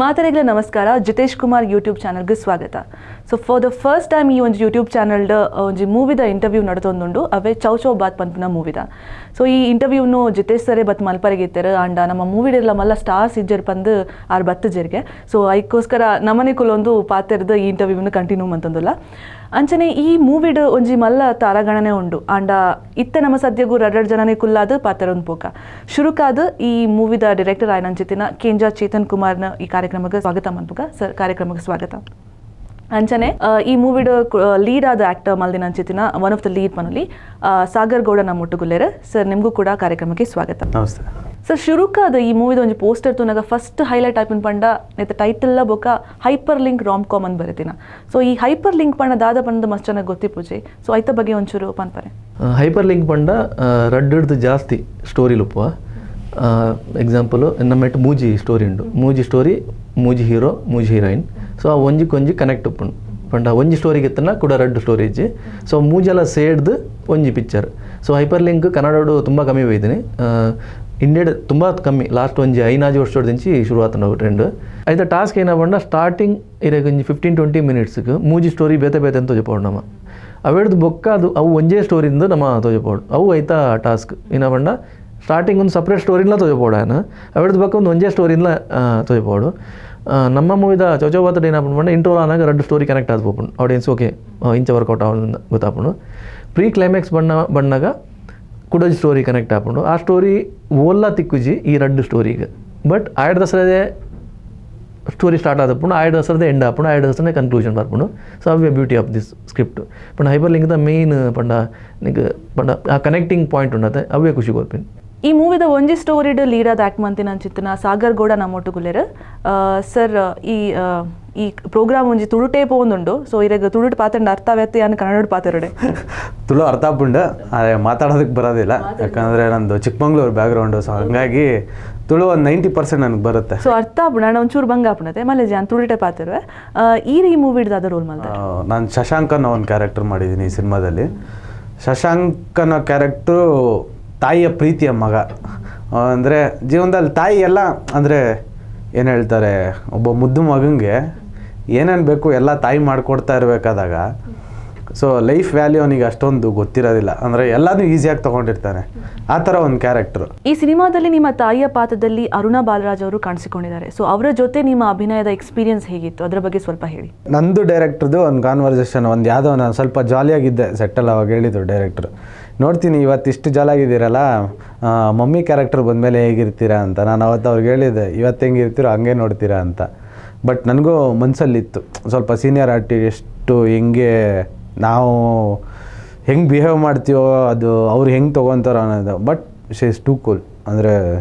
ಮಾತರೆಗ್ಲ ನಮಸ್ಕಾರ. ಜಿತೇಶ್ ಕುಮಾರ್ ಯೂಟ್ಯೂಬ್ ಚಾನಲ್ಗೆ ಸ್ವಾಗತ. So for the first time ಈ ಒಂದು ಯೂಟ್ಯೂಬ್ ಚಾನಲ್ಡ್ ಒಂಜಿ ಮೂವಿದ ಇಂಟರ್ವ್ಯೂ ನಡತೊಂದುಂಡು, ಅವೇ ಚೌ ಚೌ ಬಾತ್ ಪನ್ಪಿನ ಮೂವಿದ. ಸೊ ಈ ಇಂಟರ್ವ್ಯೂನು ಜಿತೇಶ್ ಸರೇ ಬತ್ ಮಲ್ಪರೆಗಿತ್ತಾರೆ. ಆಂಡ ನಮ್ಮ ಮೂವಿಡೆಲ್ಲ ಮಲ್ಲ ಸ್ಟಾರ್ಸ್ ಇಜ್ಜರ್ ಪಂದು ಆರ್ ಬತ್ತು ಜೆರ್ಗೆ. ಸೊ ಐಕ್ಕೋಸ್ಕರ ನಮನೆ ಕುಲೊಂದು ಪಾತೆರ್ದು ಈ ಇಂಟರ್ವ್ಯೂನು ಕಂಟಿನ್ಯೂ ಮಂತಂದುಲ್ಲ. ಅಂಚನೆ ಈ ಮೂವಿಡ್ ಒಂಜಿ ಮಲ್ಲ ತಾರಾಗಣನೆ ಉಂಡು. ಆಂಡ ಇತ್ತೆ ನಮ್ಮ ಸದ್ಯಗೂ ರಡ್ರಡ್ ಜನನೇ ಕುಲ್ಲಾದ ಪಾತೆರೊಂದು ಪೋಕ ಶುರುಕಾದ ಈ ಮೂವಿದ ಡೈರೆಕ್ಟರ್ ಆಯ್ನಂಚಿತಿನ ಕೇಂಜಾ ಚೇತನ್ ಕುಮಾರ್ನ ಈ ಕಾರ್ಯಕ್ರಮಕ್ಕೆ ಸ್ವಾಗತ ಮನ್ಪುಗ. ಸರ್, ಕಾರ್ಯಕ್ರಮಕ್ಕೆ ಸ್ವಾಗತ. ಅಂಚನೆ ಈ ಮೂವಿಡ್ ಲೀಡ್ ಆದ ಆಕ್ಟರ್ ಮಲ್ದಿನ ಅಂಚಿತಿನ one of the lead ಮನಲಿ ಸಾಗರ್ ಗೌಡ ನಮ್ಮ ಒಟ್ಟುಗುಲ್ಲೇರು. ಸರ್, ನಿಮಗೂ ಕೂಡ ಕಾರ್ಯಕ್ರಮಕ್ಕೆ ಸ್ವಾಗತ. ನಮಸ್ತೆ ಸರ್. ಶುರುಕಾದ ಈ ಮೂವಿದ ಒಂಜಿ ಪೋಸ್ಟರ್ ತೂನಾಗ ಫಸ್ಟ್ ಹೈಲೈಟ್ ಆಯ್ಪಿನ ಪಂಡ ನೆತ್ತ ಟೈಟಲ್ ಬೊಕ hyper link rom com ಅಂತ ಬರೀತಿನ. ಸೊ ಈ ಹೈಪರ್ ಲಿಂಕ್ ಪಂಡ ದಾದ ಪಂಡ ಮಸ್ತ್ ಚೆನ್ನಾಗಿ ಗೊತ್ತಿಪೂಜೆ. ಸೊ ಐತ ಬಗ್ಗೆ ಒಂಚೂರು ಪನ್ಪರೆ. ಹೈಪರ್ ಲಿಂಕ್ ಪಂಡ ರಡ್ಡು ಜಾಸ್ತಿ ಸ್ಟೋರಿ ಲುಪ್ಪುವ. ಎಕ್ಸಾಂಪಲ್ ನಮ್ಮೆಟ್ ಮೂಜಿ ಸ್ಟೋರಿ ಉಂಡು. ಮೂಜಿ ಸ್ಟೋರಿ, ಮೂಜಿ ಹೀರೋ, ಮೂಜಿ ಹೀರೋಯಿನ್. ಸೊ ಆ ಒಂಜಿಕೊಂಜಿ ಕನೆಕ್ಟ್ ಉಪ್ಪುಂಡು. ಪಂಡ ಒಂಜಿ ಸ್ಟೋರಿಗೆ ಎತ್ತನ ಕೂಡ ರಡ್ಡು ಸ್ಟೋರಿ ಇಜ್ಜಿ. ಸೊ ಮೂಜೆಲ್ಲ ಸೇಡ್ದು ಒಂಜಿ picture. So hyper link ಕನ್ನಡಡು ತುಂಬ ಕಮ್ಮಿ ಬೈದಿನಿ, ಇಂಡಿಯಾಡ್ ತುಂಬ ಕಮ್ಮಿ. ಲಾಸ್ಟ್ ಒಂಜಿ 5 ವರ್ಷದಿಂಚಿ ಶುರುವಾತನ ಟ್ರೆಂಡ್. ಐತ ಟಾಸ್ಕ್ ಏನ ಪಂಡ ಸ್ಟಾರ್ಟಿಂಗ್ ಇರಗ ಒಂಜಿ 15-20 ಮಿನಿಟ್ಸ್ಗೆ ಮೂಜಿ ಸ್ಟೋರಿ ಬೇತೆ ಬೇತೆ ಅಂತ ತೋಜಪೋಡು ನಮ್ಮ. ಅವೆಡ್ದು ಬೊಕ್ಕ ಅದು ಅವು ಒಂಜೇ ಸ್ಟೋರಿಂದ ನಮ್ಮ ತೋಜಪೋಡು. ಅವು ಐತ ಟಾಸ್ಕ್ ಏನ ಪಂಡ ಸ್ಟಾರ್ಟಿಂಗ್ ಒಂದು ಸಪ್ರೇಟ್ ಸ್ಟೋರಿನ ತೋಜಪೋಡು ಆಯನ, ಅವೆಡ್ದು ಬೊಕ್ಕ ಒಂದು ಒಂಜೇ ಸ್ಟೋರಿನ ತೋಜಪೋಡು. ನಮ್ಮ ಮೂವಿದ ಚೌಚೌಬಾತಡ್ ಏನಪ್ಪ ಪಂಡ ಇಂಟ್ರೋ ಆನಾಗ ರಡ್ಡು ಸ್ಟೋರಿ ಕನೆಕ್ಟ್ ಆದ್ ಪೋಪುಂಡು. ಆಡಿಯನ್ಸ್ ಓಕೆ ಇಂಚ ವರ್ಕೌಟ್ ಆವೊಂದು ಗೊತ್ತಾಪುಂಡು. ಪ್ರೀ ಕ್ಲೈಮ್ಯಾಕ್ಸ್ ಬಣ್ಣ ಬಣ್ಣಾಗ ಕುಡೊಂಜಿ ಸ್ಟೋರಿ ಕನೆಕ್ಟ್ ಆಪುಂಡು. ಆ ಸ್ಟೋರಿ ಓಲ್ಲ ತಿಕ್ಕುಜಿ ಈ ರಡ್ಡು ಸ್ಟೋರಿಗೆ. ಬಟ್ ಆಯ್ಡ್ ದಸರದೇ ಸ್ಟೋರಿ ಸ್ಟಾರ್ಟ್ ಆದಪುಂಡು, ಆಯ್ಡ್ ದಸರದೇ ಎಂಡ್ ಆಪುಂಡು, ಆಯ್ಡ್ ದಸರದೇ ಕನ್ಕ್ಲೂಷನ್ ಬರ್ಪುಂಡು. ಸೊ ಅವೇ beauty of this script. ಪಂಡ ಹೈಪರ್ ಲಿಂಕ್ದ ಮೇನ್ ಪಂಡ ನಿಂಗೆ ಪಂಡ ಆ ಕನೆಕ್ಟಿಂಗ್ ಪಾಯಿಂಟ್ ಉಂಡತೆ ಅವೇ ಖುಷಿ ಕೊರ್ಪಿನಿ. ಈ ಮೂವಿದ ಒಂಜಿ ಸ್ಟೋರಿಡ್ ಲೀಡ್ ಆದ ಆ್ಯಕ್ಟ್ ಮಂತಿನ ಅಂಚಿತ್ತಿನ ಸಾಗರ್ ಗೌಡ ನಮ್ಮೊಟ್ಟುಗುಲ್ಲೇರು. ಸರ್, ಈ ಈ ಪ್ರೋಗ್ರಾಮ್ ಒಂಜಿ ತುಳುಟೇ ಪೋಂದುಂಡು. ಸೊ ಇರಗ ತುಳುಟು ಪಾತ್ರಂಡ ಅರ್ಥ ವ್ಯತ್ತಿ ಯಾನು ಕನ್ನಡ ಪಾತೆರಡೆ ತುಳು ಅರ್ಥ ಆಪುಂಡು, ಅದೇ ಮಾತಾಡೋದಕ್ಕೆ ಬರೋದಿಲ್ಲ. ಯಾಕಂದರೆ ನಂದು ಚಿಕ್ಕಮಂಗ್ಳೂರು ಬ್ಯಾಕ್ಗ್ರೌಂಡು. ಸೊ ಹಂಗಾಗಿ ತುಳು ಒಂದು 90% ನನಗೆ ಬರುತ್ತೆ. ಸೊ ಅರ್ಥ ಆಪುಂಡು, ನಾನು ಒಂಚೂರು ಬಂಗ ಆಪುಂಡತೆ ಮಲ್ಲೆ ಜಾನ್ ತುಳುಟೆ ಪಾತೆರುವೆ. ಈ ಈ ಮೂವಿಡ್ದಾದ ರೋಲ್ ಮಾಡ್ತಾರೆ? ನಾನು ಶಶಾಂಕ್ ಅನ್ನೋ ಒಂದು ಕ್ಯಾರೆಕ್ಟರ್ ಮಾಡಿದ್ದೀನಿ ಈ ಸಿನಿಮಾದಲ್ಲಿ. ಶಶಾಂಕ್ ಅನ್ನೋ ಕ್ಯಾರೆಕ್ಟ್ರು ತಾಯಿಯ ಪ್ರೀತಿಯ ಮಗ. ಅಂದರೆ ಜೀವನದಲ್ಲಿ ತಾಯಿ ಎಲ್ಲ ಅಂದರೆ ಏನು ಹೇಳ್ತಾರೆ, ಒಬ್ಬ ಮುದ್ದು ಮಗನಿಗೆ ಏನೇನು ಬೇಕು ಎಲ್ಲ ತಾಯಿ ಮಾಡಿಕೊಡ್ತಾ ಇರಬೇಕಾದಾಗ so life value ಅವನಿಗೆ ಅಷ್ಟೊಂದು ಗೊತ್ತಿರೋದಿಲ್ಲ. ಅಂದರೆ ಎಲ್ಲನೂ ಈಸಿಯಾಗಿ ತೊಗೊಂಡಿರ್ತಾನೆ, ಆ ಥರ ಒಂದು ಕ್ಯಾರೆಕ್ಟ್ರು. ಈ ಸಿನಿಮಾದಲ್ಲಿ ನಿಮ್ಮ ತಾಯಿಯ ಪಾತ್ರದಲ್ಲಿ ಅರುಣಾ ಬಾಲರಾಜ್ ಅವರು ಕಾಣಿಸಿಕೊಂಡಿದ್ದಾರೆ. ಸೊ ಅವರ ಜೊತೆ ನಿಮ್ಮ ಅಭಿನಯದ ಎಕ್ಸ್ಪೀರಿಯನ್ಸ್ ಹೇಗಿತ್ತು, ಅದರ ಬಗ್ಗೆ ಸ್ವಲ್ಪ ಹೇಳಿ. ನಂದು ಡೈರೆಕ್ಟ್ರದ್ದು ಒಂದು ಕಾನ್ವರ್ಸೇಷನ್ ಒಂದು ಯಾವುದೋ ನಾನು ಸ್ವಲ್ಪ ಜಾಲಿಯಾಗಿದ್ದೆ ಸೆಟ್ಟಲ್ಲಿ. ಅವಾಗ ಹೇಳಿದರು ಡೈರೆಕ್ಟ್ರು, ನೋಡ್ತೀನಿ ಇವತ್ತಿಷ್ಟು ಜಾಲಾಗಿದ್ದೀರಲ್ಲ, ಮಮ್ಮಿ ಕ್ಯಾರೆಕ್ಟರ್ ಬಂದಮೇಲೆ ಹೇಗಿರ್ತೀರಾ ಅಂತ. ನಾನು ಅವತ್ತು ಅವ್ರಿಗೆ ಹೇಳಿದ್ದೆ, ಇವತ್ತು ಹೆಂಗಿರ್ತೀರೋ ಹಂಗೆ ನೋಡ್ತೀರಾ ಅಂತ. ಬಟ್ ನನಗೂ ಮನಸ್ಸಲ್ಲಿತ್ತು ಸ್ವಲ್ಪ ಸೀನಿಯರ್ ಆರ್ಟಿಸ್ಟು ಹೆಂಗೆ ನಾವು ಹೆಂಗೆ ಬಿಹೇವ್ ಮಾಡ್ತೀವೋ ಅದು ಅವ್ರು ಹೆಂಗೆ ತೊಗೊತಾರೋ ಅನ್ನೋದು. But she is too cool. ಅಂದರೆ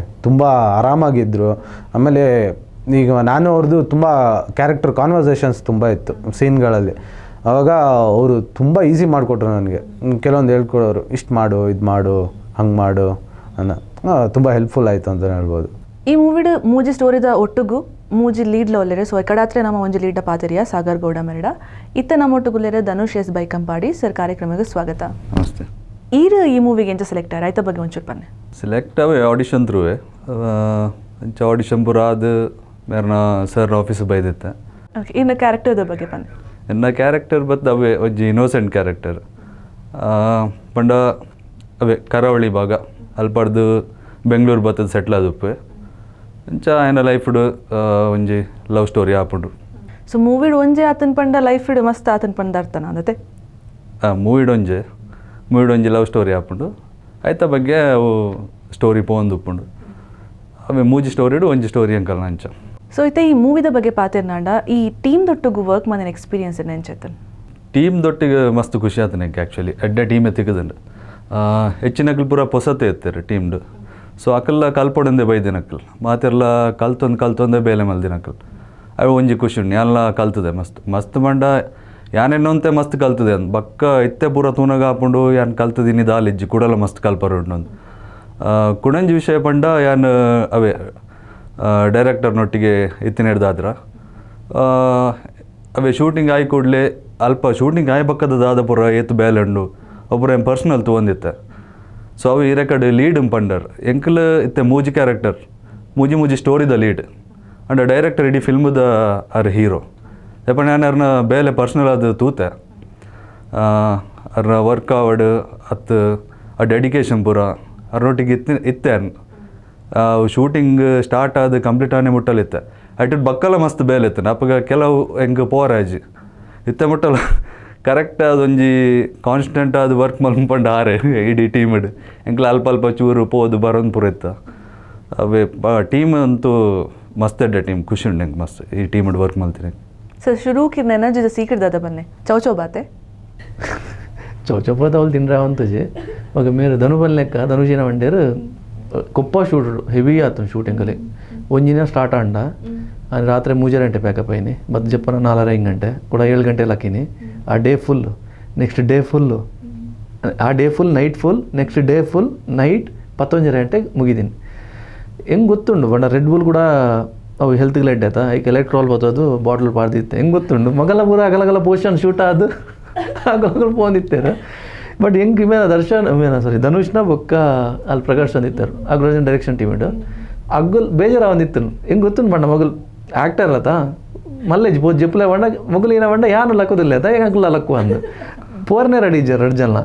ತುಂಬ ಆರಾಮಾಗಿದ್ದರು. ಆಮೇಲೆ ಈಗ ನಾನು ಅವ್ರದ್ದು ತುಂಬ ಕ್ಯಾರೆಕ್ಟರ್ ಕಾನ್ವರ್ಸೇಷನ್ಸ್ ತುಂಬ ಇತ್ತು ಸೀನ್ಗಳಲ್ಲಿ. ಆವಾಗ ಅವರು ತುಂಬ ಈಸಿ ಮಾಡಿಕೊಟ್ರು ನನಗೆ. ಕೆಲವೊಂದು ಹೇಳ್ಕೊಡೋರು, ಇಷ್ಟು ಮಾಡು, ಇದು ಮಾಡು, ಹಂಗೆ ಮಾಡು ಅನ್ನೋ. ತುಂಬ ಹೆಲ್ಪ್ಫುಲ್ ಆಯಿತು ಅಂತಲೇ ಹೇಳ್ಬೋದು. ಈ ಮೂವಿಡ್ ಮೂಜಿ ಸ್ಟೋರಿದ ಒಟ್ಟುಗು ಮೂಜಿ ಲೀಡ್ ಲೋಲ್ಲೇರೆ. ಸೊ ಎಕಡಾತ್ರೆ ನಮ್ಮ ಒಂಜಿ ಲೀಡ ಪಾತೆರಿಯ ಸಾಗರ್ ಗೌಡ ಮೆರಡ. ಇತ್ತ ನಮ್ಮ ಒಟ್ಟುಗುಲ್ಲೇರೆ ಧನುಷ್ ಎಸ್ ಬೈಕಂಪಾಡಿ. ಸರ್, ಕಾರ್ಯಕ್ರಮಕ್ಕೆ ಸ್ವಾಗತ. ನಮಸ್ತೆ. ಈರು ಈ ಮೂವಿಗೆ ಎಂಚ ಸೆಲೆಕ್ಟ್ ಆಯ್ತು, ರೈತ ಬಗ್ಗೆ ಒಂಚೂರು ಪನ್ನೆ. ಸೆಲೆಕ್ಟ್ ಅವೇ ಆಡಿಷನ್ ಥ್ರೂವೆ. ಅಂಚ ಆಡಿಷನ್ ಪೂರ ಅದು ಮೇರ್ನ ಸರ್ ಆಫೀಸ್ ಬೈದಿತ್ತೆ. ಓಕೆ, ಇನ್ನು ಕ್ಯಾರೆಕ್ಟರ್ದ ಬಗ್ಗೆ ಪನ್ನೆ. ಎನ್ನ ಕ್ಯಾರೆಕ್ಟರ್ ಬತ್ ಅವೇ ಒಂಜಿ ಇನ್ನೋಸೆಂಟ್ ಕ್ಯಾರೆಕ್ಟರ್. ಪಂಡ ಅವೇ ಕರಾವಳಿ ಭಾಗ ಅಲ್ಪಡ್ದು ಬೆಂಗಳೂರು ಬತ್ತದ ಸೆಟ್ಲ್ ಆದುಪ್ಪೆ. ಅಂಚ ಆಯನ ಲೈಫ್ಡ್ ಒಂಜಿ ಲವ್ ಸ್ಟೋರಿ ಆಪುಂಡು. ಸೊ ಮೂವಿಡ್ ಒಂಜೆ ಆತನ ಪಂಡ ಲೈಫ್ಡ್ ಮಸ್ತ್ ಆತನ ಪಂಡ ಅರ್ಥನ ಅಂದತೆ? ಮೂವಿಡ್ ಒಂಜೆ, ಮೂವಿಡ್ ಒಂಜಿ ಲವ್ ಸ್ಟೋರಿ ಆಪುಂಡು. ಆಯ್ತ ಬಗ್ಗೆ ಅವು ಸ್ಟೋರಿ ಪೋಂದು ಉಪ್ಪುಂಡು. ಅವೇ ಮೂಜಿ ಸ್ಟೋರಿಡು ಒಂಜಿ ಸ್ಟೋರಿ ಅಂಕಲ್ ಅಂಚ. ಸೊ ಇತ್ತೆ ಈ ಮೂವಿದ ಬಗ್ಗೆ ಪಾತೆರ್ನಾಂಡ ಈ ಟೀಮ್ ದೊಟ್ಟುಗು ವರ್ಕ್ ಮಾಡಿನ ಎಕ್ಸ್ಪೀರಿಯನ್ಸ್ ಎಂಚೆತ್ತನ್? ಟೀಮ್ ದೊಟ್ಟಿಗೆ ಮಸ್ತ್ ಖುಷಿ ಆತನ ಆ್ಯಕ್ಚುಲಿ. ಎಡ್ಡೆ ಟೀಮೇ ತಿಕ್ಕದಂಡು. ಹೆಚ್ಚಿನಕಲ್ ಪೂರ ಪೊಸತೆ ಇರ್ತಾರೆ ಟೀಮ್ಡು. ಸೊ ಅಕಲ್ಲ ಕಲ್ಪೊಡಂದೆ ಬೈದಿನಕಲ್ ಮಾತೆಲ್ಲ ಕಲ್ತೊಂದು ಕಲ್ತೊಂದೇ ಬೇಲೆ ಮಲ್ದಿನಕಲ್. ಅವು ಒಂಜಿ ಖುಷಿ ಉಂಡು. ಯಾನ್ಲ ಕಲ್ತದೆ ಮಸ್ತ್ ಮಸ್ತ್ ಬಂಡ ಯಾನೆನ್ನೊಂತೆ ಮಸ್ತ್ ಕಲ್ತದೆ ಅಂದ್ ಬಕ್ಕ ಇತ್ತೆ ಪೂರ ತೂನಗ ಆಪುಂಡು. ಯಾನ್ ಕಲ್ತದಿನಿ ದಾಲಿಜ್ಜಿ ಕೂಡಲ ಮಸ್ತ್ ಕಲ್ಪರು ಉಂಡು. ಕುಣಂಜಿ ವಿಷಯ ಪಂಡ ಯಾನ್ ಅವೇ ಡೈರೆಕ್ಟರ್ನೊಟ್ಟಿಗೆ ಇತ್ತಿನ ಹಿಡ್ದಾದ್ರ ಅವೇ ಶೂಟಿಂಗ್ ಆಯಿ ಕೂಡಲೇ ಅಲ್ಪ ಶೂಟಿಂಗ್ ಆಯಿ ಬಕ್ಕದ ದಾದ ಪೂರ ಏತು ಬೇಲೆ ಉಂಡು ಒಬ್ಬರು ಏನು ಪರ್ಸ್ನಲ್ ತೊಗೊಂದಿತ್ತೆ. ಸೊ ಅವು ಈ ರೆಕಾರ್ಡ್ ಲೀಡ್ ಪಂಡರ್ ಎಂಕಲ್ ಇತ್ತೆ ಮೂಜಿ ಕ್ಯಾರೆಕ್ಟರ್ ಮೂಜಿ ಮೂಜಿ ಸ್ಟೋರಿದ ಲೀಡ್. And director ಇಡೀ ಫಿಲ್ಮ್ದ ಅರ್ ಹೀರೋ ಯಪ್ಪ ನಾನು ಅವ್ರನ್ನ ಬೇಲೆ ಪರ್ಸ್ನಲ್ ಅದು ತೂತೆ ಅವ್ರನ್ನ ವರ್ಕ್ ಆವಡ್ ಅತ್ತು ಆ ಡೆಡಿಕೇಶನ್ ಪೂರ ಅವ್ರನ್ನೊಟ್ಟಿಗೆ ಇತ್ತು ಇತ್ತೆ ಅರ್ನ ಶೂಟಿಂಗ್ ಸ್ಟಾರ್ಟ್ ಆದ ಕಂಪ್ಲೀಟ್ ಆನೆ ಮುಟ್ಟಲಿತ್ತೆ ಅಟ್ ಬಕ್ಕಲ ಮಸ್ತ್ ಬೇಲೆ ಇತ್ತು ಅಪ್ಪಗ ಕೆಲವು ಹೆಂಗೆ ಪೋರಾಜಿ ಇತ್ತೆ ಮುಟ್ಟಲ್ಲ ಕರೆಕ್ಟ್ ಅದೊಂಜಿ ಕಾನ್ಸ್ಟೆಂಟ್ ಆದ ವರ್ಕ್ ಮಲ್ಪಂಡು ಆರೆ ಇಡೀ ಟೀಮ್ ಎಂಕ್ಲ ಅಲ್ಪ ಅಲ್ಪ ಚೂರು ಪೋದು ಬರೋದು ಪೂರ ಇತ್ತು ಅವೇ ಟೀಮ್ ಅಂತೂ ಮಸ್ತ್ ಎಡ್ಡೆ ಟೀಮ್ ಖುಷಿ ಉಂಡು ಎಂಕ್ ಮಸ್ತ್ ಈ ಟೀಮ್ ವರ್ಕ್ ಮಲ್ತೀನಿ. ಸರ್ ಶುರುಕಿರ್ನ ಎನರ್ಜಿ ಸೀಕ್ರೆಟ್ ದಾದ ಬನ್ನೆ ಚೌ ಚೌ ಬಾತೆ ಚೌ ಚೌ ಬಾತ್ ಅವಳು ತಿಂದ್ರೆ ಅವಂತಜಿ ఒక మీరు ಧನುಬಲ್ ಲೆಕ್ಕ ಧನುಜಿನ వండేరు ಕೊಪ್ಪ ಶೂಟ್ ಹೆವಿ ಆತು ಶೂಟಿಂಗಲ್ಲಿ ಒಂದಿನ ಸ್ಟಾರ್ಟ್ ಆಂಡ ರಾತ್ರಿ 3 ಗಂಟೆ ಪ್ಯಾಕಪ್ ಅಯ್ಯನಿ ಮತ್ತು ಜಪ್ಪನ 4.5 ಗಂಟೆ ಕೂಡ 7 ಗಂಟೆ ಲಕ್ಕಿನಿ ಆ day full next day full ಆ day full night full next day full night 11 ಗಂಟೆಗೆ ಮುಗಿದೀನಿ. ಹೆಂಗೆ ಗೊತ್ತುಂಡು ಬಣ್ಣ ರೆಡ್ ಬುಲ್ ಕೂಡ ಅವು ಹೆಲ್ತ್ಗೆ ಲೆಡ್ ಆಯ್ತಾ ಈಗ ಎಲೆಕ್ಟ್ರಾಲ್ ಬರ್ತದು ಬಾಟ್ಲ್ ಪಾಡ್ದಿತ್ತು ಹೆಂಗೆ ಗೊತ್ತುಂಡು ಮಗಲ ಪೂರ ಅಗಲಗಲ ಪೋಷನ್ ಶೂಟ್ ಆದು ಅಗಲಗಲ ಪೋಂದಿತ್ತೇರು. ಬಟ್ ಹೆಂಗೆ ಇಮೇನ ದರ್ಶನ್ ಇಮೇನ ಸಾರಿ ಧನುಷ್ನ ಬೊಕ್ಕ ಅಲ್ಲಿ ಪ್ರಕಾಶ್ ಅಂದಿತ್ತಾರೆ ಅಗ್ರೋಜನ್ ಡೈರೆಕ್ಷನ್ ಟೀಮ್ ಇಡು ಅಗ್ಗಲ್ ಬೇಜಾರ ಒಂದಿತ್ತು ಹೆಂಗೆ ಗೊತ್ತುಂಡು ಬಣ್ಣ ಮಗಲ್ ಆ್ಯಕ್ಟರ್ ಅತ್ತ ಮಲ್ಲೇಜ್ ಪೋ ಜಪ್ಪಲೆ ಬಣ್ಣ ಮಗಲು ಏನ ಬಣ್ಣ ಯಾನು ಲಕ್ಕೋದಿಲ್ಲ ಆಯ್ತಾ ಹೆಂಗೆ ಅಂಕಲ್ ಲಕ್ಕು ಅಂದು ಪೋರ್ನೇ ರೆಡಿ ಇಜ್ಜಾರ ಎರಡು ಜನ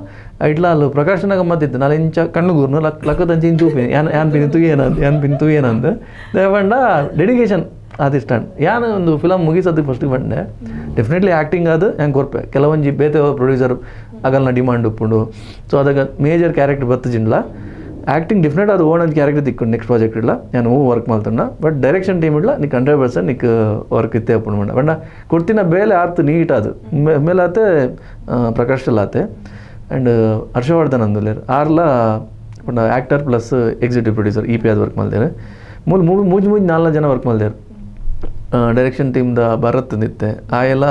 ಇಟ್ಲ ಅಲ್ಲೂ ಪ್ರಕಾಶನ ಗಮ್ಮತ್ತಿತ್ತು ನಾಳೆ ಇಂಚ ಕಣ್ಣುಗೂರ್ನು ಲಕ್ ಲಕ್ಕದಂಚ ಇಂಚ ತೂಪಿನಿ ಯಾನ್ ಯಾನ್ ಪಿನ್ ತುಯೇನಂದು ಯಾನ್ ಪಿನ್ ತುಯೇನಂದು ಬಣ್ಣ ಡೆಡಿಕೇಶನ್ ಆದಿಷ್ಟ ಯಾನ್ ಒಂದು ಫಿಲಮ್ ಮುಗಿಸೋದಕ್ಕೆ ಫಸ್ಟಿಗೆ ಬಂಡೆ ಡೆಫಿನೆಟ್ಲಿ ಆ್ಯಕ್ಟಿಂಗ್ ಅದು ಹೆಂಗೆ ಕೊರ್ಪೆ ಕೆಲವೊಂಜಿ ಬೇತೆ ಪ್ರೊಡ್ಯೂಸರ್ ಆಗಲ್ನ ಡಿಮಾಂಡ್ ಉಪ್ಪುಂಡು ಸೊ ಅದಾಗ ಮೇಜರ್ ಕ್ಯಾರೆಕ್ಟರ್ ಬತ್ತಜಿಂಡ್ಲ ಆ್ಯಕ್ಟಿಂಗ್ ಡೆಫಿನೆಟ್ ಅದು ಓನ್ ಕ್ಯಾರೆಕ್ಟರ್ ತಿಕ್ಕೊಂಡು ನೆಕ್ಸ್ಟ್ ಪ್ರಾಜೆಕ್ಟ್ ಇಲ್ಲ ನಾನು ಹೂ ವರ್ಕ್ ಮಾಡ್ತಾನ but direction team ಇಲ್ಲ ನಿಕ್ 100% ನಿಕ್ ವರ್ಕ್ ಇತ್ತೆ ಅಪ್ಪಣ ಬಣ್ಣ ಬಣ್ಣ ಕೊಡ್ತಿನ ಬೇಲೆ ಆತು ನೀಟ್ ಅದು ಮೇಲೆ ಆತೆ ಪ್ರಕಾಶ್ ಆತೆ ಆ್ಯಂಡ್ ಹರ್ಷವರ್ಧನ್ ಅಂದುಲೇರು ಆರ್ಲ ಪಂಡ actor plus executive producer E P ಆದ ವರ್ಕ್ ಮಾಡ್ತಾರೆ ಮೂಲ ಮೂಜ್ ಮೂಜ್ 4 ಜನ ವರ್ಕ್ ಮಾಡ್ತಾರೆ ಡೈರೆಕ್ಷನ್ ಟೀಮ್ದ ಭರತ್ ಅಂದಿತ್ತೆ ಆ ಎಲ್ಲ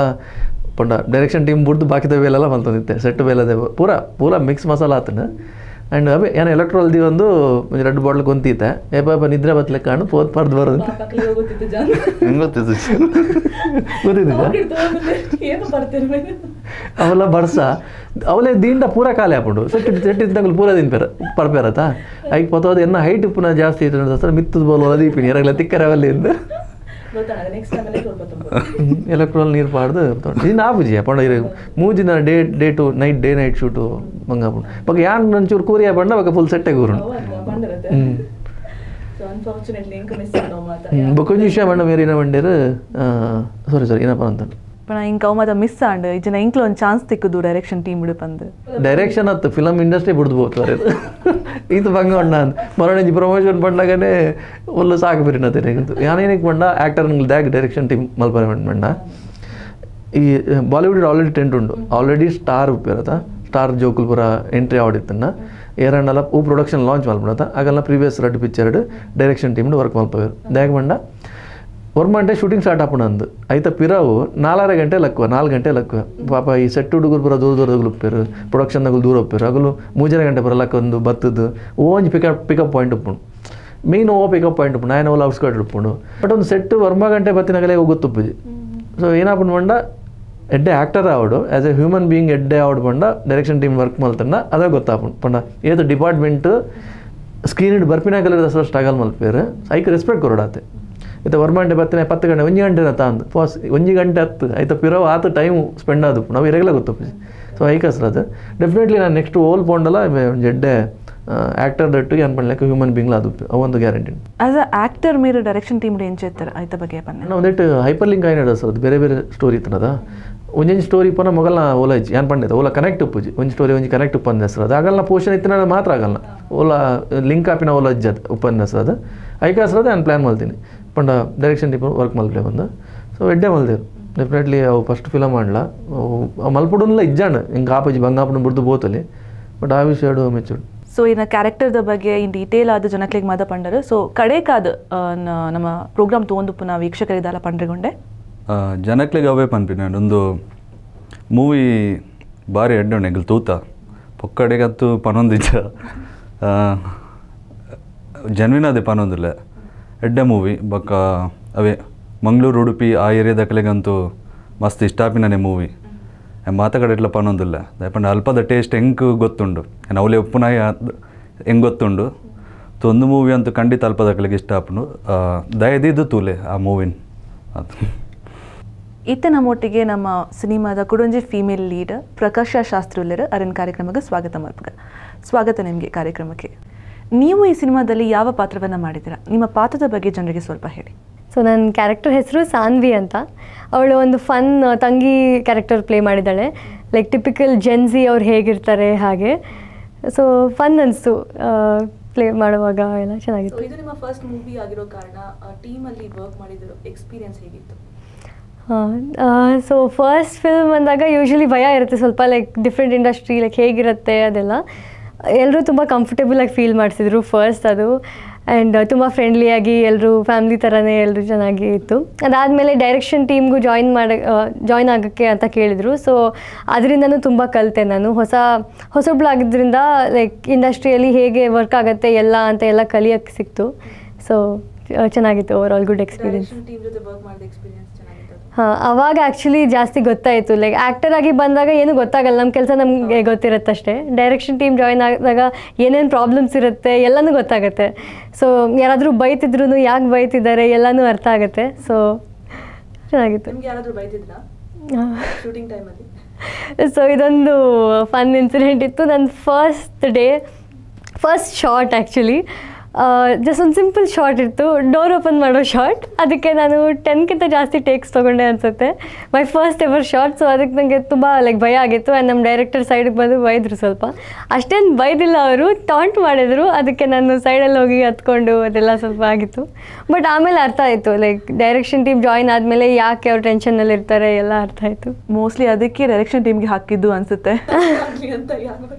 ಪಂಡ ಡೈರೆಕ್ಷನ್ ಟೀಮ್ ಬುಡ್ದು ಬಾಕಿದ ಬೇಲೆಲ್ಲ ಮಲ್ತಂದಿತ್ತೆ ಸೆಟ್ ಬೇಲದೆ ಪೂರ ಪೂರ ಮಿಕ್ಸ್ ಮಸಾಲ ಆತನ. ಆ್ಯಂಡ್ ಅವೇ ಏನು ಎಲೆಕ್ಟ್ರಾಲ್ the ಒಂದು 2 ಬಾಟ್ಲ್ ಕೊಂತೀತೆ ಏ ಪಾಪ ನಿದ್ರೆ ಬತ್ಲೆ ಕಾಣು ಪೋತ್ ಪರ್ದು ಬರೋದು ಗೊತ್ತಿದ್ದ ಅವೆಲ್ಲ ಬರ್ಸ ಅವಲೇ ದಿಂಡ ಪೂರ ಖಾಲಿ ಹಾಕೊಂಡು ಸೆಟ್ ಸೆಟ್ ಇದ್ದಂಗೆ ಪೂರ ತಿನ್ಪೇರ ಪರ್ಪೇರತ್ತ ಐಕ್ ಪತ್ತೋದು ಎನ್ನ ಹೈಟ್ ಪುನಃ ಜಾಸ್ತಿ ಇತ್ತು ಸರ್ ಮಿತ್ತದ ಬೋಲ್ ದೀಪಿನಿ ಎರಗಲ ತಿಕ್ಕರವಲ್ಲಿ ಇಂದ ಎಲೆಕ್ಟ್ರಾಲ್ ನೀರು ಪಾಡ್ದು ಇನ್ನು ಆಪುಜಿ ಪಂಡ ಮೂಜಿನ day day to night day night shoot ಬಂಗಾಪುಂಡು ಬೊಕ ಯಾನ್ ಒಂಚೂರು ಕೂರಿಯ ಬಂಡ ಬೊಕ ಫುಲ್ ಸೆಟ್ಟೆ ಕೂರುಂಡು. ಬೊಕೊಂಜಿ ವಿಷಯ ಬಂಡ ಮೇರೆ ಏನ ಬಂಡೇರು ಸಾರಿ ಸಾರಿ ಏನಪ್ಪ ಅಂತ ಪಣ ಇಂಕ ಅವು ಮಾತ ಮಿಸ್ ಆಂಡ್ ಇಜ್ಜನ ಇಂಕ್ಲ ಒಂದು ಚಾನ್ಸ್ ತಿಕ್ಕುದು ಡೈರೆಕ್ಷನ್ ಟೀಮ್ ಬಿಡುಪಂದು ಡೈರೆಕ್ಷನ್ ಅತ್ತು ಫಿಲಮ್ ಇಂಡಸ್ಟ್ರಿ ಬಿಡ್ದು ಹೋಗ್ತಾರೆ ಇದು ಬಂಗ ಅಣ್ಣ ಅಂದ್ ಮರಣಿ ಪ್ರಮೋಷನ್ ಬಂಡಾಗನೇ ಒಳ್ಳೆ ಸಾಕು ಬಿರಿನತೇನೆ ಯಾನೇನಕ್ಕೆ ಬಂಡ ಆ್ಯಕ್ಟರ್ ದ್ಯಾಗ್ ಡೈರೆಕ್ಷನ್ ಟೀಮ್ ಮಲ್ಪರೆ ಬಂಡ ಈ Bollywood already tent ಉಂಡು ಆಲ್ರೆಡಿ ಸ್ಟಾರ್ ಉಪ್ಪಿರತ್ತ ಸ್ಟಾರ್ ಜೋಕುಲ್ ಪೂರ ಎಂಟ್ರಿ ಆಡಿತ್ತನ್ನ ಏರಣ್ಣಲ ಹೂ ಪ್ರೊಡಕ್ಷನ್ ಲಾಂಚ್ ಮಲ್ಪಡತ್ತ ಆಗಲ್ಲ previous 2 picture direction team work ಮಲ್ಪವೇರು ದ್ಯಾಗ್ ಬಂಡ ವರ್ಮಂಟೆ ಶೂಟಿಂಗ್ ಸ್ಟಾರ್ಟ್ ಆಪಣ ಅಂದು ಐತ ಪಿರಾವು 4.5 ಗಂಟೆ ಲಕ್ಕುವ 4 ಗಂಟೆ ಲಕ್ಕುವ ಪಾಪ ಈ ಸೆಟ್ ಹುಡುಗರು ಪೂರ ದೂರ ದೂರದಗಳು ಉಪ್ಪೇರು ಪ್ರೊಡಕ್ಷನ್ದಗಳು ದೂರ ಉಪ್ಪೇರು ಆಗಲು 3.5 ಗಂಟೆ ಪೂರ ಲಕ್ಕೊಂದು ಬತ್ತದ್ದು ಓಂಜಿ ಪಿಕಪ್ ಪಾಯಿಂಟ್ ಉಪ್ಪುಂಡು ಮೇನ್ ಓ ಪಿಕಪ್ ಪಾಯಿಂಟ್ ಉಪ್ಪುಂಡು ನಾಯನ ಓಲ ಔಟ್ಸ್ಕರ್ಟ್ ಉಪ್ಪುಂಡು ಬಟ್ ಒಂದು ಸೆಟ್ ವರ್ಮ ಗಂಟೆ ಬತ್ತಿನಾಗಲೇ ಗೊತ್ತುಪ್ಪುಜಿ. ಸೊ ಏನಾಪುಂಡು ಬಂಡ ಎಡ್ಡೆ actor ಆವಡು as A human being ಎಡ್ಡೆ ಆವಡು ಬಂಡ direction team work ಮಲ್ತಂಡ ಅದೇ ಗೊತ್ತಾಪುಂಡು ಪಂಡ ಏತು ಡಿಪಾರ್ಟ್ಮೆಂಟ್ ಸ್ಕ್ರೀನ್ ಬರ್ಪಿನಾಗಲೇ ಸ್ಟ್ರಗಲ್ ಮಲ್ಪೇರು ಐಕ್ ರೆಸ್ಪೆಕ್ಟ್ ಕೊರಡಾತೆ ಇತ್ತ ವರ್ಮಂಟೆ ಬತ್ತಿನ 10 ಗಂಟೆ 1 ಗಂಟೆ ತಾಂದು ಫಾಸ್ 1 ಗಂಟೆ ಹತ್ತು ಆಯ್ತಾ ಪಿರವ್ ಆತ ಟೈಮ್ ಸ್ಪೆಂಡ್ ಆದವು ನಾವು ಇರಗಲ ಗೊತ್ತಪ್ಪ. ಸೊ ಐಕಸ್ರ ಅದು ಡೆಫಿನೆಟ್ಲಿ ನಾನು ನೆಕ್ಸ್ಟ್ ಓಲ್ ಪೋಂಡಲ್ಲ ಎಡ್ಡೆ ಆ್ಯಕ್ಟರ್ ದಟ್ಟು ಏನು ಪಣ್ಲೇಕ ಹ್ಯೂಮನ್ ಬೀಯಿಂಗ್ಲ ಅದು ಅವೊಂದು guarantee. As a actor మీరు ಡೈರೆಕ್ಷನ್ ಟೀಮ್ ಏನು చేస్తారు ಐತ ಬಗ್ಗೆ ಪನ್ನೆ ಒಂದಿಟ್ಟು ಹೈಪರ್ ಲಿಂಕ್ అయినాడు ಸರ್ ಅದು ಬೇರೆ ಬೇರೆ ಸ್ಟೋರಿ ಇತ್ತನದ ಒಂಜೊಂಜಿ ಸ್ಟೋರಿ ಪನ ಮೊಗಲ್ನ ಓಲಾ ಇಜ್ಜಿ ಏನು ಪಂಡಿತ ಓಲಾ ಕನೆಕ್ಟ್ ಉಪ್ಪುಜಿ ಒಂಜಿ ಸ್ಟೋರಿ ಒಂಜಿ ಕನೆಕ್ಟ್ ಉಪನ್ಯಾಸ ಅದು ಆಗಲ್ನ ಪೋಷನ್ ಇತ್ತಿನ ಮಾತ್ರ ಆಗಲ್ಲ ಓಲಾ ಲಿಂಕ್ ಆಪಿನ ಓಲಾ ಇಜ್ಜಿ ಅದು ಉಪನ್ಯಾಸ ಅದು ಐಕಾಸ್ರದ ನಾನು ಪ್ಲ್ಯಾನ್ ಮಾಡ್ತೀನಿ ಪಂಡ direction team work ಮಲ್ಪಲೆ ಬಂದು ಸೊ ಎಡ್ಡೆ ಮಲ್ದೇರು ಡೆಫಿನೆಟ್ಲಿ ಅವು ಫಸ್ಟ್ ಫಿಲಮ್ ಮಾಡಲ ಮಲ್ಪುಡನ್ಲ ಇಜ್ಜಾಂಡ್ ಹಿಂಗೆ ಆಪಜಿ ಬಂಗಾಪುನ ಬುಡ್ದು ಬೋತಲಿ ಬಟ್ ಆ ವಿಷಯ ಮೆಚ್ಚುಡು. ಸೊ ಇನ್ನು ಕ್ಯಾರೆಕ್ಟರ್ದ ಬಗ್ಗೆ ಇನ್ ಡೀಟೇಲ್ ಆದ ಜನಕ್ಲಿಗೆ ಮಾದ ಪಂಡರು ಸೊ ಕಡೆಕಾದ ನಮ್ಮ ಪ್ರೋಗ್ರಾಮ್ ತೊಗೊಂಡು ಪುನಃ ವೀಕ್ಷಕರಿದ್ದಾಲ ಪಂಡ್ರಿಗೊಂಡೆ ಜನಕ್ಲಿಗೆ ಅವೇ ಪನ್ಪಿನ ಒಂದು ಮೂವಿ ಭಾರಿ ಎಡ್ಡೆ ಎಂಕಲ್ ತೂತ ಪೊಕ್ಕಡೆಗಂತೂ ಪನೊಂದಿಜ್ಜ ಜನ್ವಿನ ಅದೇ ಪನೊಂದಿಲ್ಲ ಎಡ್ಡೆ ಮೂವಿ ಬೊಕ್ಕ ಅವೇ ಮಂಗಳೂರು ಉಡುಪಿ ಆ ಏರಿಯಾದಕ್ಲೆಗಂತೂ ಮಸ್ತ್ ಇಷ್ಟಾಪಿನೇ ಮೂವಿ ಮಾತ ಕಡೆ ಇಟ್ಲ ಪನೊಂದಿಲ್ಲ ದಾಯಪಂಡ ಅಲ್ಪದ ಟೇಸ್ಟ್ ಹೆಂಗೆ ಗೊತ್ತುಂಡು ಅವಲೇ ಉಪ್ಪುನಾಯ ಹೆಂಗೆ ಗೊತ್ತುಂಡು. ತೊಂದು ಮೂವಿ ಅಂತೂ ಖಂಡಿತ ಅಲ್ಪದಕ್ಕಲಿಗೆ ಇಷ್ಟ ಆಪುಂಡು ದಯದಿದ್ದು ತೂಲೆ ಆ ಮೂವಿನ ಅದು. ಇತ್ತೆ ನಮ್ಮೊಟ್ಟಿಗೆ ನಮ್ಮ ಸಿನಿಮಾದ ಕುಡೊಂಜಿ ಫೀಮೇಲ್ ಲೀಡರ್ ಪ್ರಕಾಶ ಶಾಸ್ತ್ರಿ ಉಲ್ಲೇರು ಅರನ್ ಕಾರ್ಯಕ್ರಮಕ್ಕೆ ಸ್ವಾಗತ ಮಲ್ಪುಗ. ಸ್ವಾಗತ ನಿಮಗೆ ಕಾರ್ಯಕ್ರಮಕ್ಕೆ. ನೀವು ಈ ಸಿನಿಮಾದಲ್ಲಿ ಯಾವ ಪಾತ್ರವನ್ನು ಮಾಡಿದ್ದೀರಾ, ನಿಮ್ಮ ಪಾತ್ರದ ಬಗ್ಗೆ ಜನರಿಗೆ ಸ್ವಲ್ಪ ಹೇಳಿ. ಸೊ ನನ್ನ ಕ್ಯಾರೆಕ್ಟರ್ ಹೆಸರು ಸಾನ್ವಿ ಅಂತ. ಅವಳು ಒಂದು ಫನ್ ತಂಗಿ ಕ್ಯಾರೆಕ್ಟರ್ ಪ್ಲೇ ಮಾಡಿದ್ದಾಳೆ. Like typical Gen Z ಅವ್ರು ಹೇಗಿರ್ತಾರೆ ಹಾಗೆ. ಸೊ ಫನ್ ಅನಿಸ್ತು ಪ್ಲೇ ಮಾಡುವಾಗ, ಎಲ್ಲ ಚೆನ್ನಾಗಿತ್ತು. ಇದು ನಿಮ್ಮ ಫಸ್ಟ್ ಮೂವಿ ಆಗಿರೋ ಕಾರಣ ಟೀಮಲ್ಲಿ ವರ್ಕ್ ಮಾಡಿರೋ ಎಕ್ಸ್ಪೀರಿಯನ್ಸ್ ಹೇಗಿತ್ತು? ಹಾಂ, so first film ಅಂದಾಗ ಯೂಶ್ವಲಿ ಭಯ ಇರುತ್ತೆ ಸ್ವಲ್ಪ, like different industry, like ಹೇಗಿರುತ್ತೆ ಅದೆಲ್ಲ. ಎಲ್ಲರೂ ತುಂಬ ಕಂಫರ್ಟೇಬಲಾಗಿ ಫೀಲ್ ಮಾಡಿಸಿದ್ರು ಫಸ್ಟ್ ಅದು. ಆ್ಯಂಡ್ ತುಂಬ ಫ್ರೆಂಡ್ಲಿಯಾಗಿ ಎಲ್ಲರೂ ಫ್ಯಾಮಿಲಿ ಥರನೇ ಎಲ್ಲರೂ ಚೆನ್ನಾಗಿ ಇತ್ತು. ಅದಾದಮೇಲೆ ಡೈರೆಕ್ಷನ್ ಟೀಮ್ಗೂ ಜಾಯ್ನ್ ಆಗೋಕ್ಕೆ ಅಂತ ಕೇಳಿದರು. ಸೊ ಅದರಿಂದನೂ ತುಂಬ ಕಲಿತೆ ನಾನು. ಹೊಸೊಬ್ಳಾಗಿದ್ದರಿಂದ ಲೈಕ್ ಇಂಡಸ್ಟ್ರಿಯಲ್ಲಿ ಹೇಗೆ ವರ್ಕ್ ಆಗುತ್ತೆ ಎಲ್ಲ ಅಂತ ಎಲ್ಲ ಕಲಿಯೋಕ್ಕೆ ಸಿಕ್ತು. ಸೊ ಚೆನ್ನಾಗಿತ್ತು, over all good experience. ಹಾಂ, ಅವಾಗ ಆ್ಯಕ್ಚುಲಿ ಜಾಸ್ತಿ ಗೊತ್ತಾಯಿತು. ಲೈಕ್ ಆ್ಯಕ್ಟರಾಗಿ ಬಂದಾಗ ಏನೂ ಗೊತ್ತಾಗಲ್ಲ, ನಮ್ಮ ಕೆಲಸ ನಮಗೆ ಗೊತ್ತಿರುತ್ತಷ್ಟೇ. Direction team join ಆದಾಗ ಏನೇನು ಪ್ರಾಬ್ಲಮ್ಸ್ ಇರುತ್ತೆ ಎಲ್ಲನೂ ಗೊತ್ತಾಗುತ್ತೆ. ಸೊ ಯಾರಾದರೂ ಬೈತಿದ್ರು ಯಾಕೆ ಬೈತಿದ್ದಾರೆ ಎಲ್ಲನೂ ಅರ್ಥ ಆಗುತ್ತೆ. ಸೊ ಚೆನ್ನಾಗಿತ್ತು. ಸೊ ಇದೊಂದು ಫನ್ ಇನ್ಸಿಡೆಂಟ್ ಇತ್ತು. ನನ್ನ first day first shot actually just ಒಂದು ಸಿಂಪಲ್ ಶಾಟ್ ಇತ್ತು, ಡೋರ್ ಓಪನ್ ಮಾಡೋ ಶಾಟ್. ಅದಕ್ಕೆ ನಾನು 10ಕ್ಕಿಂತ ಜಾಸ್ತಿ ಟೇಕ್ಸ್ ತೊಗೊಂಡೆ ಅನಿಸುತ್ತೆ, my first ever shot. So ಅದಕ್ಕೆ ನನಗೆ ತುಂಬ ಲೈಕ್ ಭಯ ಆಗಿತ್ತು. ಆ್ಯಂಡ್ ನಮ್ಮ ಡೈರೆಕ್ಟರ್ ಸೈಡಿಗೆ ಬಂದು ಬೈದರು ಸ್ವಲ್ಪ, ಅಷ್ಟೇನು ಬೈದಿಲ್ಲ ಅವರು, ಟಾಂಟ್ ಮಾಡಿದರು. ಅದಕ್ಕೆ ನಾನು ಸೈಡಲ್ಲಿ ಹೋಗಿ ಹತ್ಕೊಂಡು ಅದೆಲ್ಲ ಸ್ವಲ್ಪ ಆಗಿತ್ತು. ಬಟ್ ಆಮೇಲೆ ಅರ್ಥ ಆಯಿತು, like direction team join ಆದಮೇಲೆ ಯಾಕೆ ಅವ್ರು ಟೆನ್ಷನಲ್ಲಿ ಇರ್ತಾರೆ ಎಲ್ಲ ಅರ್ಥ ಆಯಿತು. ಮೋಸ್ಟ್ಲಿ ಅದಕ್ಕೆ ಡೈರೆಕ್ಷನ್ ಟೀಮ್ಗೆ ಹಾಕಿದ್ದು ಅನಿಸುತ್ತೆ.